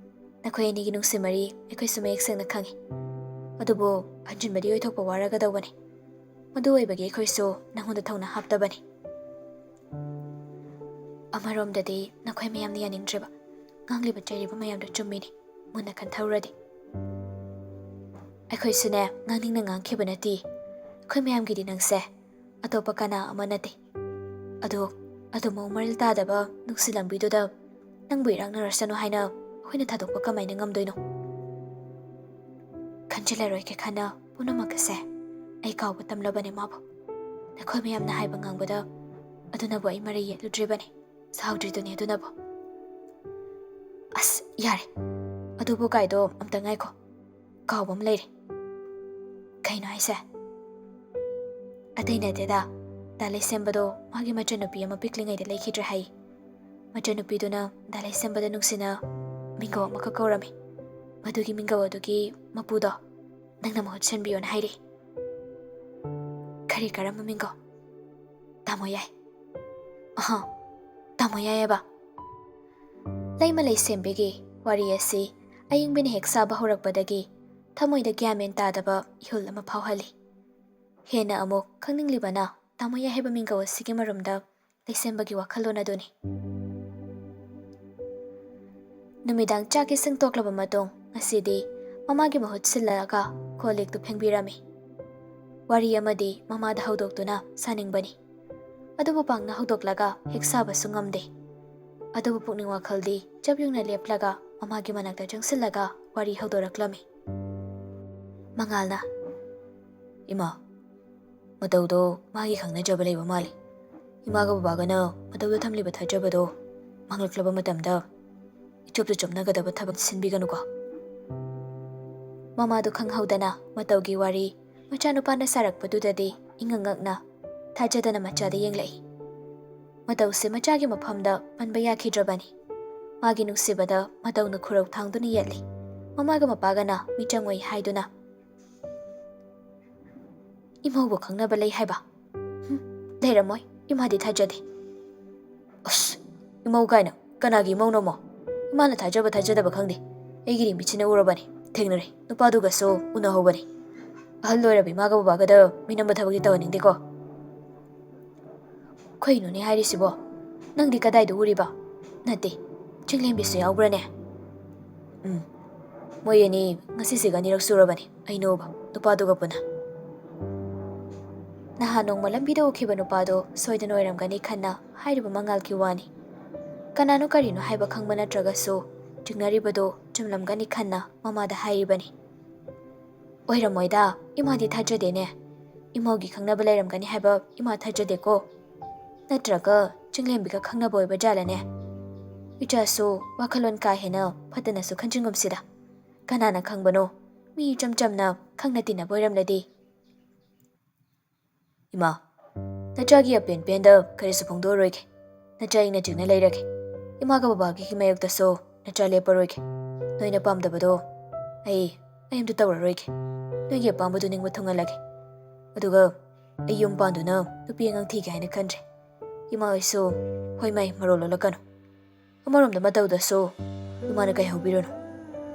ꯅꯈꯣꯏ ꯑꯅꯤꯒꯤ ꯅꯨꯡꯁꯤ ꯃꯔꯤ ꯑꯩꯈꯣꯏꯁꯨ ꯃꯌꯦꯛ ꯁꯦꯡꯅ ꯈꯪꯉꯤ꯫ ꯑꯗꯨꯕꯨ ꯍꯟꯖꯤꯟꯕꯗꯤ ꯑꯣꯏꯊꯣꯛꯄ ꯋꯥꯔꯒꯗꯧꯕꯅꯤ꯫ ꯃꯗꯨ ꯑꯣꯏꯕꯒꯤ ꯑꯩꯈꯣꯏꯁꯨ ꯅꯪꯉꯣꯟꯗ ꯊꯧꯅꯥ ꯍꯥꯞꯇꯕꯅꯤ꯫ ꯑꯃꯔꯣꯝꯗꯗꯤ ꯅꯈꯣꯏ ꯃꯌꯥꯝꯅ ꯌꯥꯅꯤꯡꯗ꯭ꯔꯤꯕ, ꯉꯥꯡꯂꯤꯕ ꯆꯩꯔꯤꯕ ꯃꯌꯥꯝꯗꯣ ꯆꯨꯝꯃꯤꯅꯤ, ꯃꯨꯟꯅ ꯈꯟꯊꯔꯨꯔꯗꯤ꯫ ꯑꯩꯈꯣꯏꯁꯨꯅꯦ, ꯉꯥꯡꯅꯤꯡꯅ ꯉꯥꯡꯈꯤꯕ ꯅꯠꯇꯦ꯫ ꯑꯩꯈꯣꯏ ꯃꯌꯥꯝꯒꯤꯗꯤ ꯅꯪꯁꯦ ꯑꯇꯣꯞꯄ ꯀꯅꯥ ꯑꯃ ꯅꯠꯇꯦ꯫ ꯑꯗꯣ ꯑꯗꯨ ꯃꯑꯣꯡ ꯃꯔꯤꯜ ꯇꯥꯗꯕ ꯅꯨꯡꯁꯤ ꯂꯝꯕꯤꯗꯨꯗ ꯅꯪꯕꯨ ꯏꯔꯥꯛꯅꯔꯁꯅꯨ ꯍꯥꯏꯅ ꯑꯩꯈꯣꯏꯅ ꯊꯥꯗꯣꯛꯄ ꯀꯃꯥꯏꯅ ꯉꯝꯗꯣꯏꯅꯣ? ꯈꯟꯖꯤꯜꯂꯔꯣꯏꯒꯦ ꯈꯟꯅ ꯄꯨꯝꯅꯃꯛ ꯑꯁꯦ ꯑꯩ ꯀꯥꯎꯕ ꯇꯝꯂꯕꯅꯦ ꯃꯥꯕꯨ꯫ ꯅꯈꯣꯏ ꯃꯌꯥꯝꯅ ꯍꯥꯏꯕ ꯉꯥꯡꯕꯗ ꯑꯗꯨꯅꯕꯨ ꯑꯩ ꯃꯔꯩ ꯌꯦꯠꯂꯨꯗ꯭ꯔꯤꯕꯅꯤ, ꯁꯥꯎꯗ꯭ꯔꯤꯗꯨꯅꯤ ꯑꯗꯨꯅꯕꯨ꯫ ꯑꯁ, ꯌꯥꯔꯦ꯫ ꯑꯗꯨꯕꯨ ꯀꯥꯏꯗꯣ, ꯑꯝꯇ ꯉꯥꯏꯈꯣ꯫ ꯀꯥꯎꯕ ꯑꯃ ꯂꯩꯔꯦ꯫ ꯀꯩꯅꯣ ꯍꯥꯏꯁꯦ? ꯑꯇꯩ ꯅꯠꯇꯦꯗ, ꯗꯥ ꯂꯩꯁꯦꯝꯕꯗꯣ ꯃꯥꯒꯤ ꯃꯆꯟꯅꯨꯄꯤ ꯑꯃ ꯄꯤꯛꯂꯤꯉꯩꯗ ꯂꯩꯈꯤꯗ꯭ꯔꯦ ꯍꯥꯏ꯫ ꯃꯆꯟꯅꯨꯄꯤꯗꯨꯅ ꯗꯥ ꯂꯩꯁꯦꯝꯕꯗ ꯅꯨꯡꯁꯤꯅ ꯃꯤꯡꯒꯧ ꯑꯃꯈꯛ ꯀꯧꯔꯝꯃꯤ꯫ ꯃꯗꯨꯒꯤ ꯃꯤꯡꯒꯧ ꯑꯗꯨꯒꯤ ꯃꯄꯨꯗꯣ ꯅꯪꯅ ꯃꯍꯨꯠ ꯁꯤꯟꯕꯤꯌꯣꯅ ꯍꯥꯏꯔꯤ꯫ ꯀꯔꯤ, ꯀꯔꯝꯕ ꯃꯤꯡꯒꯧ? ꯇꯥꯃꯣ ꯌꯥꯏ꯫ ꯑꯍ, ꯇꯥꯃꯣ ꯌꯥꯏꯑꯕ꯫ ꯂꯩꯃ ꯂꯩꯁꯦꯝꯕꯤꯒꯤ ꯋꯥꯔꯤ ꯑꯁꯤ ꯑꯌꯤꯡꯕꯤꯅ ꯍꯦꯛ ꯁꯥꯕ ꯍꯧꯔꯛꯄꯗꯒꯤ ꯊꯃꯣꯏꯗ ꯒ꯭ꯌꯥꯟ ꯃꯦꯟ ꯇꯥꯗꯕ ꯏꯍꯨꯜ ꯑꯃ ꯐꯥꯎꯍꯜꯂꯤ꯫ ꯍꯦꯟꯅ ꯑꯃꯨꯛ ꯈꯪꯅꯤꯡꯂꯤꯕꯅ ꯇꯥꯃꯣ ꯌꯥꯏ ꯍꯥꯏꯕ ꯃꯤꯡꯒꯧ ꯑꯁꯤꯒꯤ ꯃꯔꯨꯝꯗ ꯂꯩꯁꯦꯝꯕꯒꯤ ꯋꯥꯈꯜꯂꯣꯟ ꯑꯗꯨꯅꯤ꯫ ꯅꯨꯃꯤꯗꯥꯡ ꯆꯥꯛ ꯏꯁꯤꯡ ꯇꯣꯛꯂꯕ ꯃꯇꯨꯡ ꯉꯁꯤꯗꯤ ꯃꯃꯥꯒꯤ ꯃꯍꯨꯠ ꯁꯤꯜꯂꯒ ꯀꯣꯜ ꯂꯤꯛꯇꯨ ꯐꯦꯡꯕꯤꯔꯝꯃꯤ꯫ ꯋꯥꯔꯤ ꯑꯃꯗꯤ ꯃꯃꯥꯗ ꯍꯧꯗꯣꯛꯇꯨꯅ ꯁꯥꯅꯤꯡꯕꯅꯤ꯫ ꯑꯗꯨꯕꯨ ꯄꯥꯛꯅ ꯍꯧꯗꯣꯛꯂꯒ ꯍꯦꯛ ꯁꯥꯕꯁꯨ ꯉꯝꯗꯦ꯫ ꯑꯗꯨꯕꯨ ꯄꯨꯛꯅꯤꯡ ꯋꯥꯈꯜꯗꯤ ꯆꯞ ꯌꯨꯡꯅ ꯂꯦꯞꯂꯒ ꯃꯃꯥꯒꯤ ꯃꯅꯥꯛꯇ ꯆꯪꯁꯤꯜꯂꯒ ꯋꯥꯔꯤ ꯍꯧꯗꯣꯔꯛꯂꯝꯃꯤ꯫ ꯃꯉꯥꯜꯅ, "ꯏꯃꯥ, ꯃꯇꯧꯗꯣ ꯃꯥꯒꯤ ꯈꯪꯅꯖꯕ ꯂꯩꯕ ꯃꯥꯜꯂꯤ꯫ ꯏꯃꯥꯒ ꯕꯕꯥꯒꯅ ꯃꯇꯧꯗ ꯊꯝꯂꯤꯕ ꯊꯥꯖꯕꯗꯣ ꯃꯥꯡꯂꯛꯂꯕ ꯃꯇꯝꯗ ꯏꯆꯣꯞꯇ ꯆꯣꯞꯅꯒꯗꯕ ꯊꯕꯛ ꯁꯤꯟꯕꯤꯒꯅꯨꯀꯣ꯫" ꯃꯃꯥꯗꯨ ꯈꯪꯍꯧꯗꯅ ꯃꯇꯧꯒꯤ ꯋꯥꯔꯤ ꯃꯆꯥꯅꯨꯄꯥꯅ ꯁꯥꯔꯛꯄꯗꯨꯗꯗꯤ ꯏꯉꯛ ꯉꯛꯅ ꯊꯥꯖꯗꯅ ꯃꯆꯥꯗ ꯌꯦꯡꯂꯛꯏ꯫ ꯃꯇꯧꯁꯦ ꯃꯆꯥꯒꯤ ꯃꯐꯝꯗ ꯄꯟꯕ ꯌꯥꯈꯤꯗ꯭ꯔꯕꯅꯤ꯫ ꯃꯥꯒꯤ ꯅꯨꯡꯁꯤꯕꯗ ꯃꯇꯧꯅ ꯈꯨꯔꯧ ꯊꯥꯡꯗꯨꯅ ꯌꯦꯠꯂꯤ꯫ ꯃꯃꯥꯒ ꯃꯄꯥꯒꯅ ꯃꯤꯆꯪ ꯑꯣꯏ ꯍꯥꯏꯗꯨꯅ, "ꯏꯃꯧꯕꯨ ꯈꯪꯅꯕ ꯂꯩ ꯍꯥꯏꯕ? ꯍꯨꯝ, ꯂꯩꯔꯝꯃꯣꯏ꯫ ꯏꯃꯥꯗꯤ ꯊꯥꯖꯗꯦ꯫" "ꯑꯁ, ꯏꯃꯧ ꯀꯥꯏꯅ? ꯀꯅꯥꯒꯤ ꯏꯃꯧꯅꯣꯃꯣ? ꯏꯃꯥꯅ ꯊꯥꯖꯕ ꯊꯥꯖꯗꯕ ꯈꯪꯗꯦ꯫ ꯑꯩꯒꯤꯗꯤ ꯃꯤꯠꯁꯤꯅ ꯎꯔꯕꯅꯤ, ꯊꯦꯡꯅꯔꯦ, ꯅꯨꯄꯥꯗꯨꯒꯁꯨ ꯎꯅꯍꯧꯕꯅꯤ꯫ ꯑꯍꯜ ꯑꯣꯏꯔꯕ ꯏꯃꯥꯒ ꯕꯕꯥꯒꯗ ꯃꯤꯅꯝꯕ ꯊꯕꯛꯇꯤ ꯇꯧꯍꯟꯅꯤꯡꯗꯦꯀꯣ꯫" "ꯀꯩꯅꯣꯅꯦ ꯍꯥꯏꯔꯤꯁꯤꯕꯣ? ꯅꯪꯗꯤ ꯀꯗꯥꯏꯗ ꯎꯔꯤꯕ? ꯅꯠꯇꯦ, ꯆꯤꯡꯂꯦꯝꯕꯤꯁꯨ ꯌꯥꯎꯕ꯭ꯔꯅꯦ?" "ꯎꯝ, ꯃꯣꯏ ꯑꯅꯤ ꯉꯁꯤꯁꯤꯒ ꯑꯅꯤꯔꯛ ꯁꯨꯔꯕꯅꯤ ꯑꯩꯅ ꯎꯕ, ꯅꯨꯄꯥꯗꯨꯒ ꯄꯨꯟꯅ꯫" ꯅꯍꯥꯟ ꯅꯣꯡꯃ ꯂꯝꯕꯤꯗ ꯎꯈꯤꯕ ꯅꯨꯄꯥꯗꯣ ꯁꯣꯏꯗꯅ ꯑꯣꯏꯔꯝꯒꯅꯤ ꯈꯟꯅ ꯍꯥꯏꯔꯤꯕ ꯃꯉꯥꯜꯒꯤ ꯋꯥꯅꯤ꯫ ꯀꯅꯥꯅꯣ ꯀꯔꯤꯅꯣ ꯍꯥꯏꯕ ꯈꯪꯕ ꯅꯠꯇ꯭ꯔꯒꯁꯨ ꯆꯤꯡꯅꯔꯤꯕꯗꯣ ꯆꯨꯝꯂꯝꯒꯅꯤ ꯈꯟꯅ ꯃꯃꯥꯗ ꯍꯥꯏꯔꯤꯕꯅꯤ꯫ "ꯑꯣꯏꯔꯝꯃꯣꯏꯗ, ꯏꯃꯥꯗꯤ ꯊꯥꯖꯗꯦꯅꯦ꯫ ꯏꯃꯧꯒꯤ ꯈꯪꯅꯕ ꯂꯩꯔꯝꯒꯅꯤ ꯍꯥꯏꯕ ꯏꯃꯥ ꯊꯥꯖꯗꯦꯀꯣ꯫ ꯅꯠꯇ꯭ꯔꯒ ꯆꯤꯡꯂꯦꯝꯕꯤꯒ ꯈꯪꯅꯕ ꯑꯣꯏꯕ ꯖꯥꯠꯂꯅꯦ? ꯏꯆꯥꯁꯨ ꯋꯥꯈꯜꯂꯣꯟ ꯀꯥ ꯍꯦꯟꯅ ꯐꯠꯇꯅꯁꯨ ꯈꯟꯖꯤꯟꯒꯨꯝꯁꯤꯗ꯫ ꯀꯅꯥꯅ ꯈꯪꯕꯅꯣ, ꯃꯤ ꯏꯆꯝ ꯆꯝꯅ ꯈꯪꯅ ꯇꯤꯟꯅꯕ ꯑꯣꯏꯔꯝꯂꯗꯤ꯫" "ꯏꯃꯥ, ꯅꯆꯥꯒꯤ ꯑꯄꯦꯟ ꯄꯦꯟꯗ ꯀꯔꯤꯁꯨ ꯐꯣꯡꯗꯣꯛꯑꯔꯣꯏꯒꯦ꯫ ꯅꯆꯥ ꯏꯪꯅ ꯆꯤꯛꯅ ꯂꯩꯔꯒꯦ꯫ ꯏꯃꯥꯒ ꯕꯕꯥꯒꯤ ꯃꯥꯌꯣꯛꯇꯁꯨ ꯅꯆꯥ ꯂꯦꯞꯄꯔꯣꯏꯒꯦ꯫ ꯅꯣꯏꯅ ꯄꯥꯝꯗꯕꯗꯣ ꯑꯩ, ꯑꯩ ꯑꯝꯇ ꯇꯧꯔꯔꯣꯏꯒꯦ꯫ ꯅꯣꯏꯒꯤ ꯑꯄꯥꯝꯕꯗꯨ ꯅꯤꯡꯕ ꯊꯨꯡꯍꯜꯂꯒꯦ꯫ ꯑꯗꯨꯒ ꯑꯩ ꯌꯨꯝ ꯄꯥꯟꯗꯨꯅ ꯅꯨꯄꯤ ꯑꯉꯥꯡ ꯊꯤꯒꯦ ꯍꯥꯏꯅ ꯈꯟꯗ꯭ꯔꯦ꯫ ꯏꯃꯥ ꯍꯣꯏꯁꯨ ꯍꯣꯏ ꯃꯥꯏ ꯃꯔꯣꯜ ꯂꯣꯜꯂꯛꯀꯅꯨ꯫ ꯑꯃꯔꯣꯝꯗ ꯃꯇꯧꯗꯁꯨ ꯏꯃꯥꯅ ꯀꯩꯍꯧꯕꯤꯔꯨꯅꯨ꯫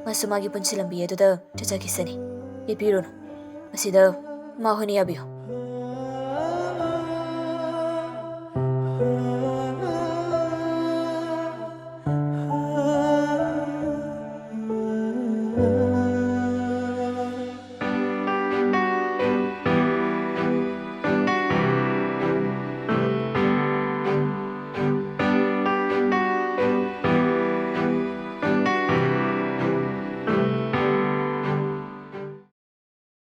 ꯃꯥꯁꯨ ꯃꯥꯒꯤ ꯄꯨꯟꯁꯤ ꯂꯝꯕꯤ ꯑꯗꯨꯗ ꯆꯠꯆꯈꯤꯁꯅꯤ꯫ ꯌꯦꯠꯄꯤꯔꯨꯅꯨ꯫ ꯃꯁꯤꯗ ꯏꯃꯥ ꯍꯣꯏꯅ ꯌꯥꯕꯤꯌꯨ꯫"